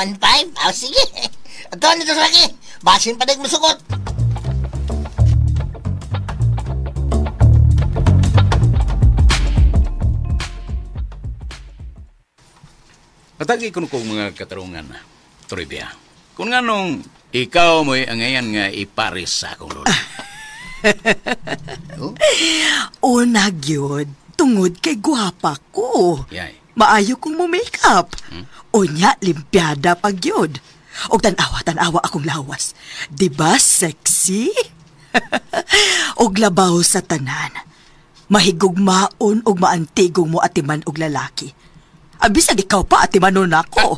Oh, sige. Ito nito sa Rocky. Basin pa din mo sugot. Patagi ko kong mga katarungan, Toribia. Kung nga nung ikaw mo'y angayan nga iparis sa akong lola. Oh? Una gyud, tungod kay guwapa ko. Yay. Maayo kong mo make-up. Unya, limpiada pag yun. Og tanawa akong lawas. Diba, sexy? Og labaw sa tanan. Mahigugmaon og maantigong mo atiman og lalaki. Abisag ikaw pa atimanon ako.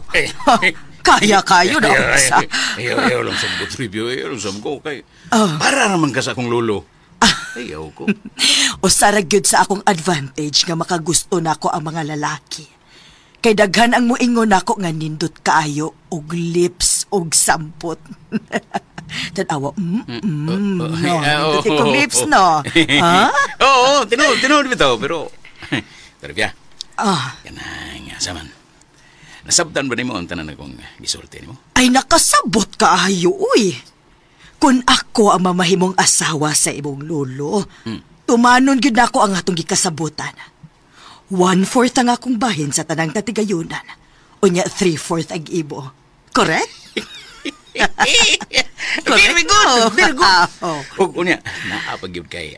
Kaya kayo na sa. Ayaw lang sa mga trivia, ayaw lang sa mga kay. Para naman ka sa akong lolo. Ayaw ko. O sarag yun sa akong advantage nga makagusto nako ang mga lalaki. Kay daghan ang muingon nako nga nindot kaayo og lips og sampot. Tanawa, no, nindot ikong lips, no? Ha? Oo, tinuod bitaw, pero Trivia. Kanang saman. Nasabtan ba nimo ang tanan akong gisulti nimo? Ay, nakasabot kaayo, uy. Kung ako ang mamahimong asawa sa imong lolo, tumanon gyud nako ang atong gikasabutan. 1/4 ang akong bahin sa tanang katigayunan. Unya 3/4 ang ibo. Correct? Very good, very good. Oh. Ug unya, naa pa gyud kay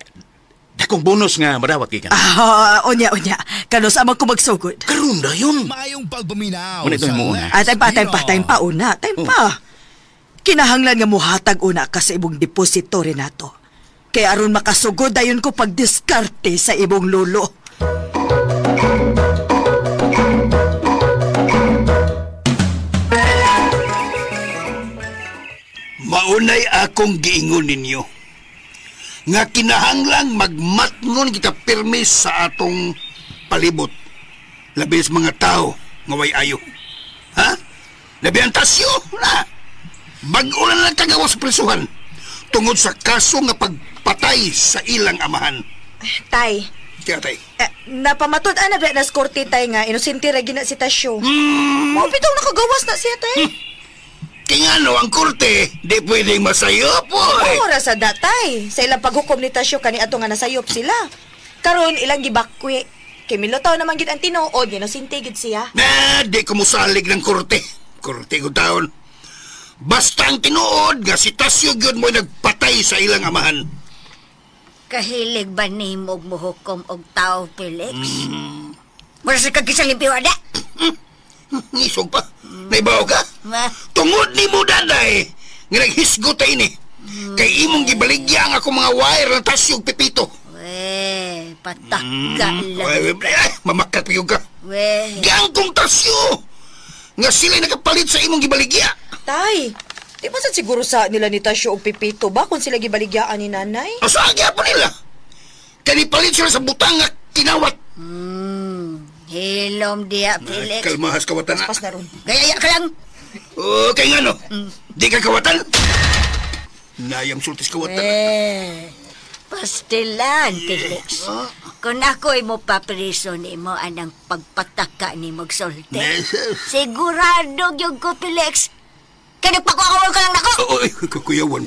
dakong bonus nga madawat gikan. Unya. Kanos amang ko magsugod. Karon dayon. Maayong pagpaminaw. Una ito mo una. Time pa. Kinahanglan nga muhatag una ka sa imong deposito, Renato. Kaya aron makasugod dayon ko pagdiskarte sa imong lolo. Maunay akong giingon ninyo nga kinahanglang magmatngon kita pirmi sa atong palibot. Labi sa mga tao nga way ayo. Ha? Labi ang tasyo na. Bag-o na lang kagawa sa presuhan tungod sa kaso nga pagpatay sa ilang amahan. Tay. Kaya tay. Napamatud-an na ba na korte tay nga inosente ra gina si Tasyo. Mao bitong nakagawas na siya tay. Kaya nga no, ang korte, di pwedeng masayop, oy. Ora sa datay. Sa ilang paghukom ni Tasyo kani ato nga nasayop sila. Karon ilang gibakwi. Kay milutaw naman gid ang tinuod, inosente gid siya. Na, di ko musalig ng korte. Korte ko taon. Basta ang tinuod nga si Tasyo gyud mo'y nagpatay sa ilang amahan. Kahilig ba nimo muhukom og tao, Felix? Mura sa kagisang limpiwada. Ngisog pa. Naibaw ka? Tungod ni mo, daday, nga naghisgot ta ini. Kay imong gibaligya ang akong mga wire ng Tasyo og Pepito. We, pataka lang. Mamakat pa ka. We. Giang kong Tasyo! Nga sila'y nakapalit sa imong gibaligya. Tay, di ba sad siguro sa nila ni Tasyo og Pepito ba kung sila gibaligyaan ni nanay? Asa pa nila? Kaya nipalit sila sa butang nga kinawat. Hilom diya, Felix. Kalmahas kawatan. Paspas na ron. Gaya ka lang. Oh, kaya nga no. Di ka kawatan. Nayam sultis kawatan. Pastilan, Felix. Kung ako'y mo papriso ni mo anang pagpataka ni magsulti. Sigurado gyud ko, Felix. Kaya nagpakuakawal ka lang nako. Oo, kuyawan.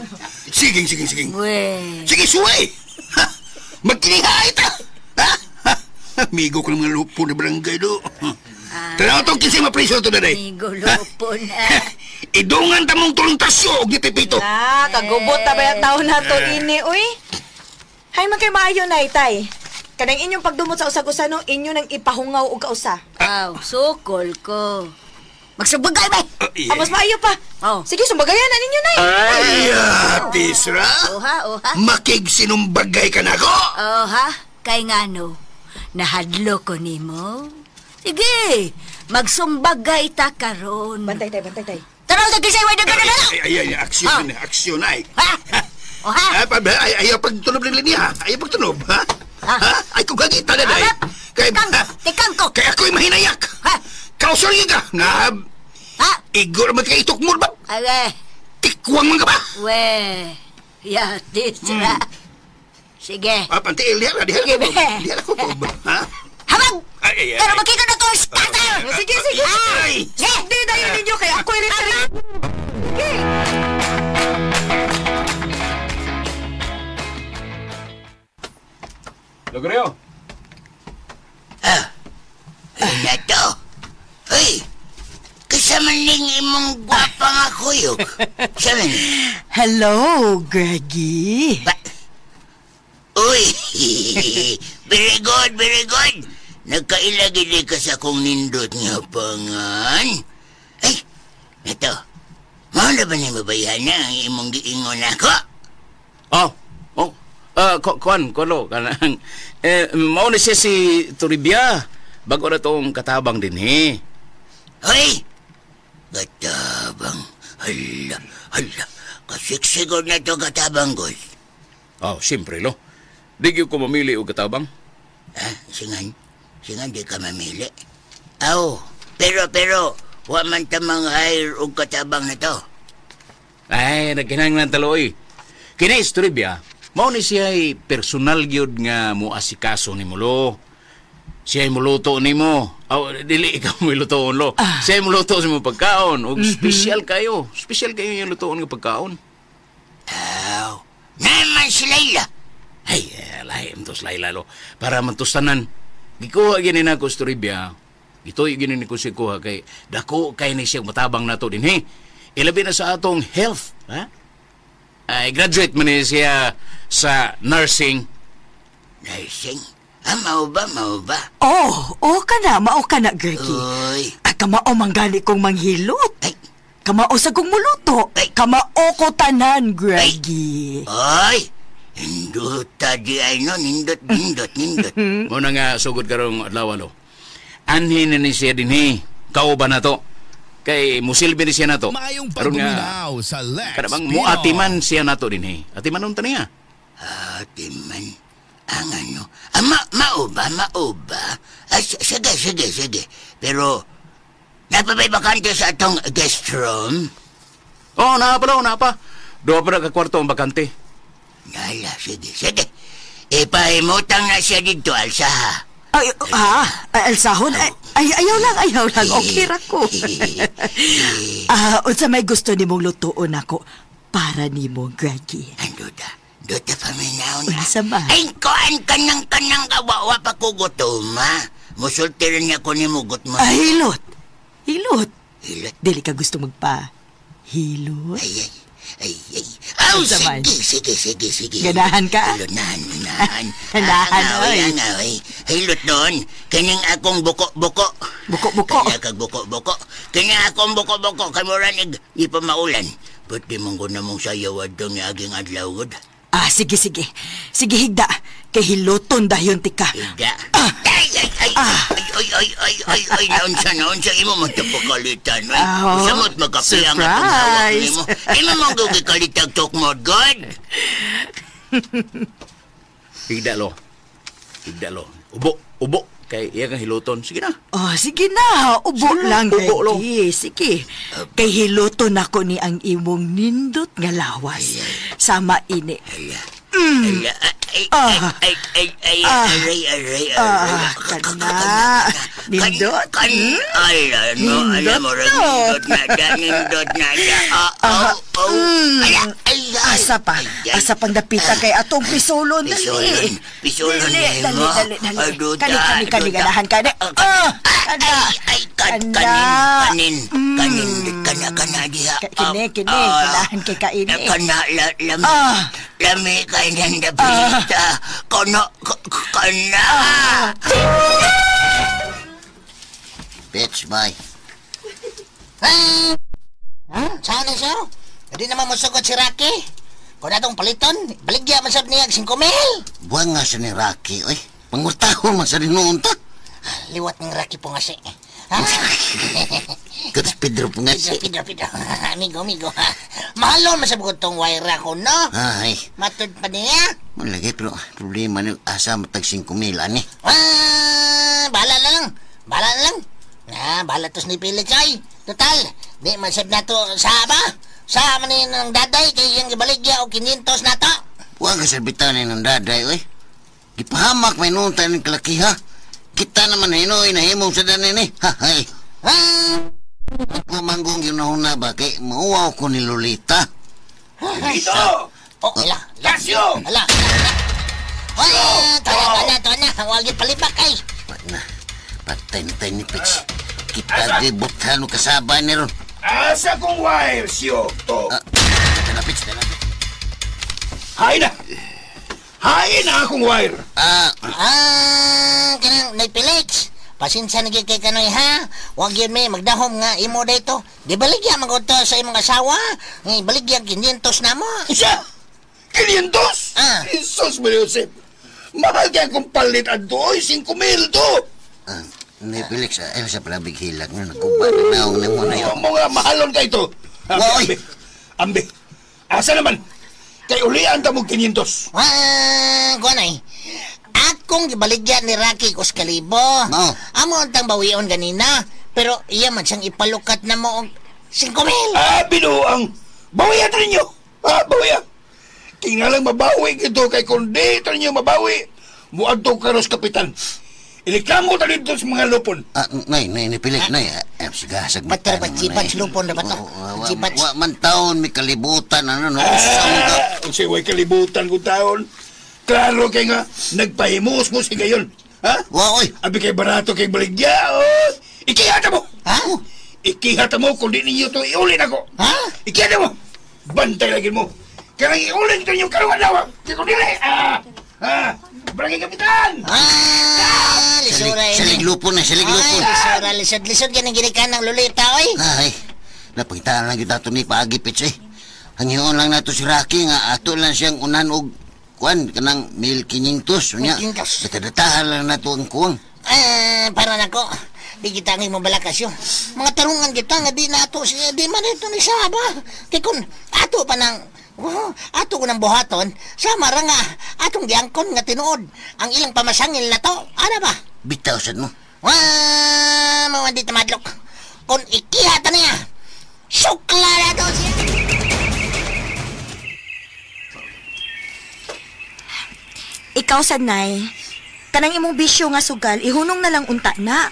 Sige. Sige, suway. Magkinihay ta. Ha? Amigo ko ng mga lupo na barangay do. Tanaw itong kising mapriso ito na day. Amigo lupo na. Idungan tamong tulong Tasyo og ni Pepito. Ah, kagubot na ba yung taon na to ini, uy? Hay man kay maayo na, itay. Kanang inyong pagdumot sa usag-usa no, inyo nang ipahungaw og kausa. Aw, sukol ko. Magsubagay ba? Yeah. Ah, mas maayo pa. Oh. Sige, sumbagayan na ninyo na. Ay, Tisra. Oha, oha. Makigsinumbagay ka na ako. Oha, kay ngano, nahadlo ko nimo. Sige, magsumbagay ta karon. Bantay tay, bantay tay. Taraw sa kisay, way na Ay, ay, aksyon, aksyon ay. Ha? Oha. Ay, ayaw pagtunob ng linya, ayaw pagtunob, ha? Ha? Ay, kung gagita na day. Kay, tikang ko. Kaya ako'y mahinayak. Ha? Kausol yun ka. Nga, ha? Igor man ka itukmur ba? Ay, tikwang man ka ba? We, yati sila. Sige. Ah, pantiil, diha Sige, diha ko. Ha? Habang! Ay, ay, ay. Pero makita na to, scatter! Sige, sige. Ay! Hindi dayon ninyo, kaya ako'y referee. Sige. Logrio. Ah, Renato. Uy, kasama ning imong gwapa nga kuyog. Sama ni? Hello, Greggy. Uy, very good, very good. Nagkailagili ka sa kong nindot nga pangan. Ay, ito. Mao na ba ni mabayana ang imong giingon ako? Oh, oh. Kuan, kulo kanang mao ni siya si Toribia. Bago na tong katabang din he. Hoy! Katabang. Hala, hala. Kasiksigod na to katabang, gol. Oh, siyempre lo. Di gyud ko mamili og katabang. Ha? Singan? Singan di ka mamili? Aw, pero, wa man ta mang-hire og katabang na to. Ay, nagkinahanglan taloy. Kini si Toribia, mao ni siya'y personal gyud nga muasikaso nimo lo. Siya'y muluto nimo. Aw, dili ikaw mo lutoon lo. Ah. Siya'y muluto sa imong pagkaon. Og special kayo. Special kayo yung lutoon nga pagkaon. Aw, naman si Layla. Ay, lahi mo to si Layla lo. Para mantustanan. Gikuha gini na ko sa Toribia. Gituyo gini ni ko si kuha kay dako kay ni siya matabang nato din he. Ilabi na sa atong health, ha? Ay graduate man ni siya sa nursing. Nursing? Ah, mao ba, mao ba? Oh, oh ka na, mao ka na, Greggy. Uy. Ah, kamao manggali kong manghilot. Ay. Kamao sa kong muluto. Ay. Kamao ko tanan, Greggy. Ay! Nindot di ay no, nindot, nindot, nindot. Muna nga sugod karong adlaw lo. Anhin na ni siya dinhi. Kauban na to. Kay musilbi ni siya nato. Maayong Aron nga, pagbuminaw sa Lex Kada bang Pino. muatiman siya nato dinhi. Atiman unta niya. Atiman. Ang ano? Ah, mao ba, mao ba? Ah, sige, sige, sige. Pero, napabay bakante sa atong guest room? Oh, naa pa daw, naa pa. Duha pa na ka kwarto ang bakante. Nala, sige, sige. Ipahimutang na siya dito, Alsa, ha? Ay, ha? Ay, Alsahon? Ay, ayaw lang, ayaw lang. Okay ra ko. Ah, unsa may gusto nimong lutuon ako para nimo, Greggy? Anduta, duta paminaw na. Unsa man? Ay, kuan kanang kanang kawawa pa ko gutom, ha? Musulti rin niya ko ni mugot mo. Ay, hilot. Hilot. Hilot. Dili ka gusto magpa. Hilot. Ay, ay, ay, ay. Aw, Unsa man? sige, sige, sige, sige. Ganahan ka? Hilot, nahan, nahan. Ganahan, oy. oy. Oy. Hilot noon. Kining akong buko-buko. Buko-buko. Kaya kag buko-buko. Kining akong buko-buko. Kay mura nig, di pa maulan. Ba't di mong guna mong sayaw adtong ni aging adlaw, god? Ah, sige, sige. Sige, higda. Kay hiloton dayon tika. Higda. Ay, ay, ay, ay, ay, ay, ay, ay, ay, naunsa, naunsa, imo magtapakalitan, ay. Ah, oh, Usamot magkape ang atong hawak surprise. nimo. Imo mong gugikalitag tukmod, god. Higda lo. Higda lo. Ubo, ubo. Kay iya kang hiloton. Sige na. Oh, sige na. Ubo Sige na, lang, ubo lang. Greggy. Sige. Kay hiloton ako ni ang imong nindot nga lawas. Sama ini. Ala, ay, ay, ay, ay, ay, aray, aray, aray. Ah, kana. Nindot. Kan, ala, no, ala mo rin, Nindot, no. nindot na da, nindot na da. Ah, oh, oh. Ala, ay, ay. Asa pa. Ay, ay. Asa pang dapita kay atong pisulon. Dali. Pisulon, pisulon Dali, na dali, mo. dali, dali. Ay, duda, Kani, kani, kani, duda. ganahan kani. Ah, kana. Ay, ay, kan, Kana. kanin, kanin, kanin, kana, kana diha. Kini, kini, Ah, ganahan kay kaini. Kana, la, lami, Ah. lami kay nang dapita. Kana, kana. Bitch, bye. Ha? Saan na siya? Hindi naman musugot si Rocky. Kung natong paliton, baligya man sab niya og 5,000. Buwang nga siya ni Rocky, oy. Pangurtahon man sa noon ta. Liwat ng Rocky po nga si. Ha? Katas Pedro po nga Pedro, siya. Pedro, Pedro. Amigo, amigo. Mahalon man sab ko tong wire ako, no? Ay, Matud pa niya. malagay pero problema ni asa matag 5,000 ani. Ah, bahala na lang. Bahala na lang. Ah, bahala tos ni Felix ay. Total, di man sab nato sa ba? Sa man ni ng daday kay iyang gibaligya og 500 nato. Huwag ka sarbitan ni ng daday, oy. Gipahamak may noon tayo ng kalakiha. Kita naman hinoy na himong sa danin eh. Ha, hay. Ah, Ako manggong yun na ba kay mauwaw ko ni Lolita. Ito! oh, ala. Casio! Ala, ala. Ah, tuwa na, tuwa na, tuwa na. Huwag yung palibak ay. Pat na, patay na tayo ni Pitch. Kita di buthan o kasaba ni ron. Asa kong wire, siyo? To. Ah, tana Pitch, tana Pitch. Hay na! Hay na akong wire! Ah, Ah, kanang Nay Felix. Pasensya na gyud kay kanoy ha. Wag yun may magdahom nga imo dito. Di baligya man ko to sa imong asawa. Ngay baligya 500 na mo. Isa! 500! Ah. Jesus, Maria Josep! Mahal kaya akong palit at doy, 5,000 to! ah, ni Felix, ah, ay sa palabig hilag na nagkuba na naong na mo na yun. Mo nga, mahalon ka ito! Ambi, Woy! ambi, ambi. Asa naman? Kay ulian ta mo 500. Ah, kuan ay. Akong gibaligya ni Rocky kus kalibo. Mao. Amo ang tang bawion ganina, pero iya man siyang ipalukat na mo og 5,000. Ah, binuang! Bawian ta ninyo! Ah, bawian! Kingalang mabawi ito kay kundi ito ninyo mabawi. Muadto karos kapitan. Iliklamo ta dito sa mga lupon. Ah, nay, nay, ni Felix, nay. Ah, eh, sigasag Bater mata ba, naman, sipats nay. lupon na ba to? Oo, wa, Sipats. wa man taon may kalibutan, ano, no? Usa man ka. Ah, unsay way kalibutan ko taon. Klaro kay nga, nagpahimus mo si gayon. Ha? Wa oy. Abi kay barato kay baligya. Oh. Ikihata mo. Ha? Ikihata mo kung di ninyo to iulin ako. Ha? Ikihata mo. Bantay lagi mo. Kaya iulin ito ninyong karuan daw. Kaya kung dili. Ah! Ah! Barangay Kapitan! Ah, lisura ini. Saliglupon na, saliglupon. Ay, lisura, lisod, lisod yan ang ginikan ng Lolita, oy. Ay, napangitaan lang yun nato ni paagi, Pitch, eh. Hangyoon lang nato si Rocky nga ato lang siyang unan og kuan kanang 1,500 unya. 1,500. Datadatahan lang nato ang kuwang. Ah, para nako. Di kita ang imong balakas yun. Mga tarungan kita nga di nato siya, di man ito ni Saba. Kay kun ato pa nang oh, ato ko ng buhaton, sama ra nga atong giangkon nga tinuod ang ilang pamasangil na to. Ana ba? Bitaw sad mo. Wah, mga di tamadlok. Kung ikihata niya, sukla na to siya. Ikaw sad, Nay. Kanang imong bisyo nga sugal, ihunong na lang unta na.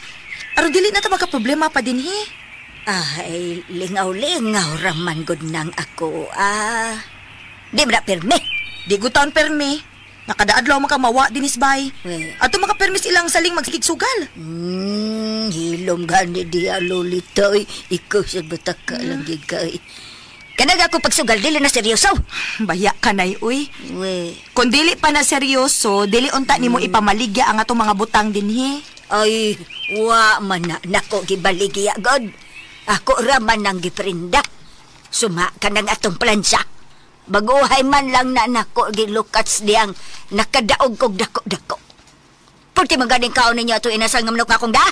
Aron dili na ta magka problema pa dinhi. Ay, lingaw-lingaw raman gud nang ako. Ah, di man na pirmi. Di gud taon permi. Nakadaadlaw man ka mawa dinis bay. Eh. Ato makapermis ilang saling magsigsugal. Hilom gani diya, Lolita. Oy. Ikaw sa bataka lang gid ka. Oy. Kanag ako pagsugal, dili na seryoso. Baya ka, Nay, uy. We. Kung dili pa na seryoso, dili unta nimo ipamaligya ang atong mga butang dinhi. Ay, wa man na nako gibaligya god. Ako ra man ang giprinda. Suma ka ng atong plansa. Baguhay man lang na nako gilukats diyang nakadaog kog dako-dako. Pulti man ganing kaon ninyo ato inasal nga manok akong da.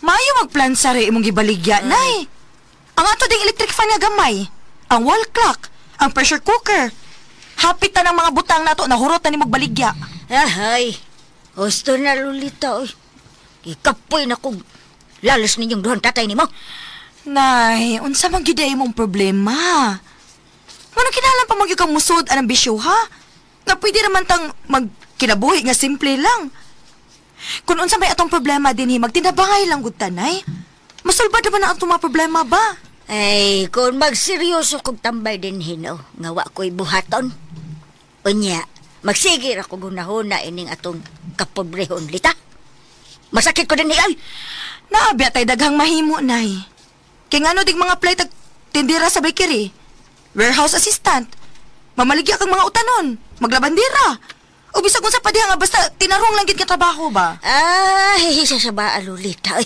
Maayo magplansa re imong gibaligya, Nay. Ang ato ding electric fan nga gamay, ang wall clock, ang pressure cooker. Hapit ta ng mga butang nato na hurot na nimog baligya. Ahay, husto na Lolita oy. Ikapoy na kong lalos ninyong duhang tatay nimo. Nay, unsa man gyud ay imong problema? Ngano kinahanglan pa man gyud kang musod anang bisyo ha? Nga pwede naman tang magkinabuhi nga simple lang. Kung unsa may atong problema dinhi, magtinabangay lang gud tanay. Masulbad naman na atong mga problema ba? Ay, kung magseryoso kog tambay din hino, nga wa ko'y buhaton. Unya, magsige ra ko gunahuna ining atong kapobrehon lita. Masakit ko din ay. Naabya tay daghang mahimo, Nay. Kay ngano dig mga play tag tindira sa bakery, warehouse assistant, mamaligya kang mga utanon, maglabandira. O bisag unsa pa diha nga basta tinarong lang gid ka trabaho ba? Ay, sa saba Lolita. Ay.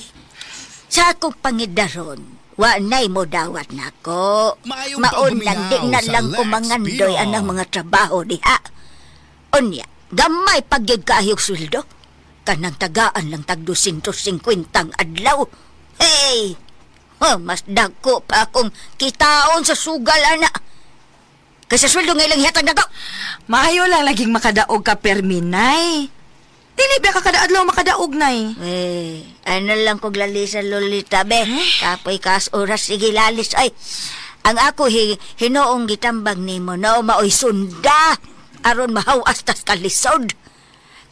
Sa akong pangidaron, wa na'y mo dawat nako. Maayong Maon lang, di na sa lang Lex kumangandoy Pino. anang mga trabaho diha. Unya, gamay pagyud kaayog sweldo. Kanang tagaan lang tag 250 adlaw. Hey! Oh, mas dagko pa akong kitaon sa sugal, ana. Kaysa sweldo nga ilang hihatag nako. Maayo lang laging makadaog ka permi, Nay. Dili ba ka kada adlaw makadaog, Nay? Eh, ano lang kog lalisa, Lolita, be. Kapoy kas oras, sige lalis. Ay, ang ako hinoong gitambang nimo no, maoy sunda. Aron mahawas tas kalisod.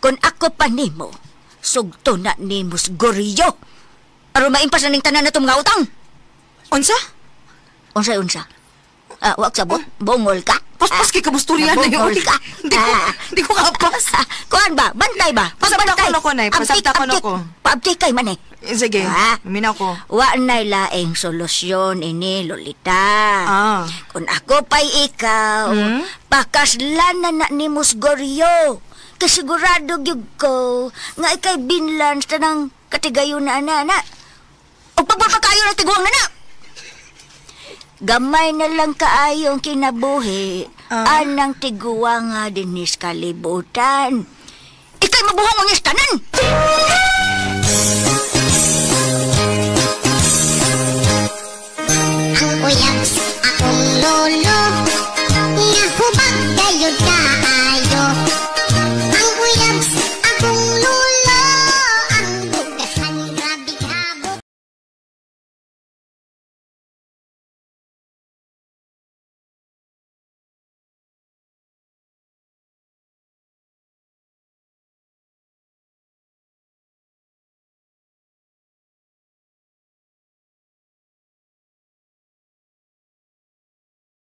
Kung ako pa nimo, sugto na nimo Goryo. Aron maimpas na ning tanan na itong mga utang. Unsa? Unsa, unsa? Ah, wag sabot, bungol ka. Paspas kay kabusturya na yun. Nabungol ka. Hindi ko kapas. Kuan ba? Bantay ba? Pasabta ko na ko, Nay. Pasabta ko na ko. Paabtik kay man eh. Sige, Ah. minaw ko. Wa na'y laing solusyon ini, Lolita. Ah. Kung ako pa'y ikaw, pakaslanan na ni Musgoryo. Kasigurado gyud ko nga ikay binlan sa tanang katigayon na ana na. O pagpapakayo ng tiguang na na. Gamay na lang kaayong kinabuhi, anang tiguang nga dinis kalibutan. Ika'y mabuhong ang istanan!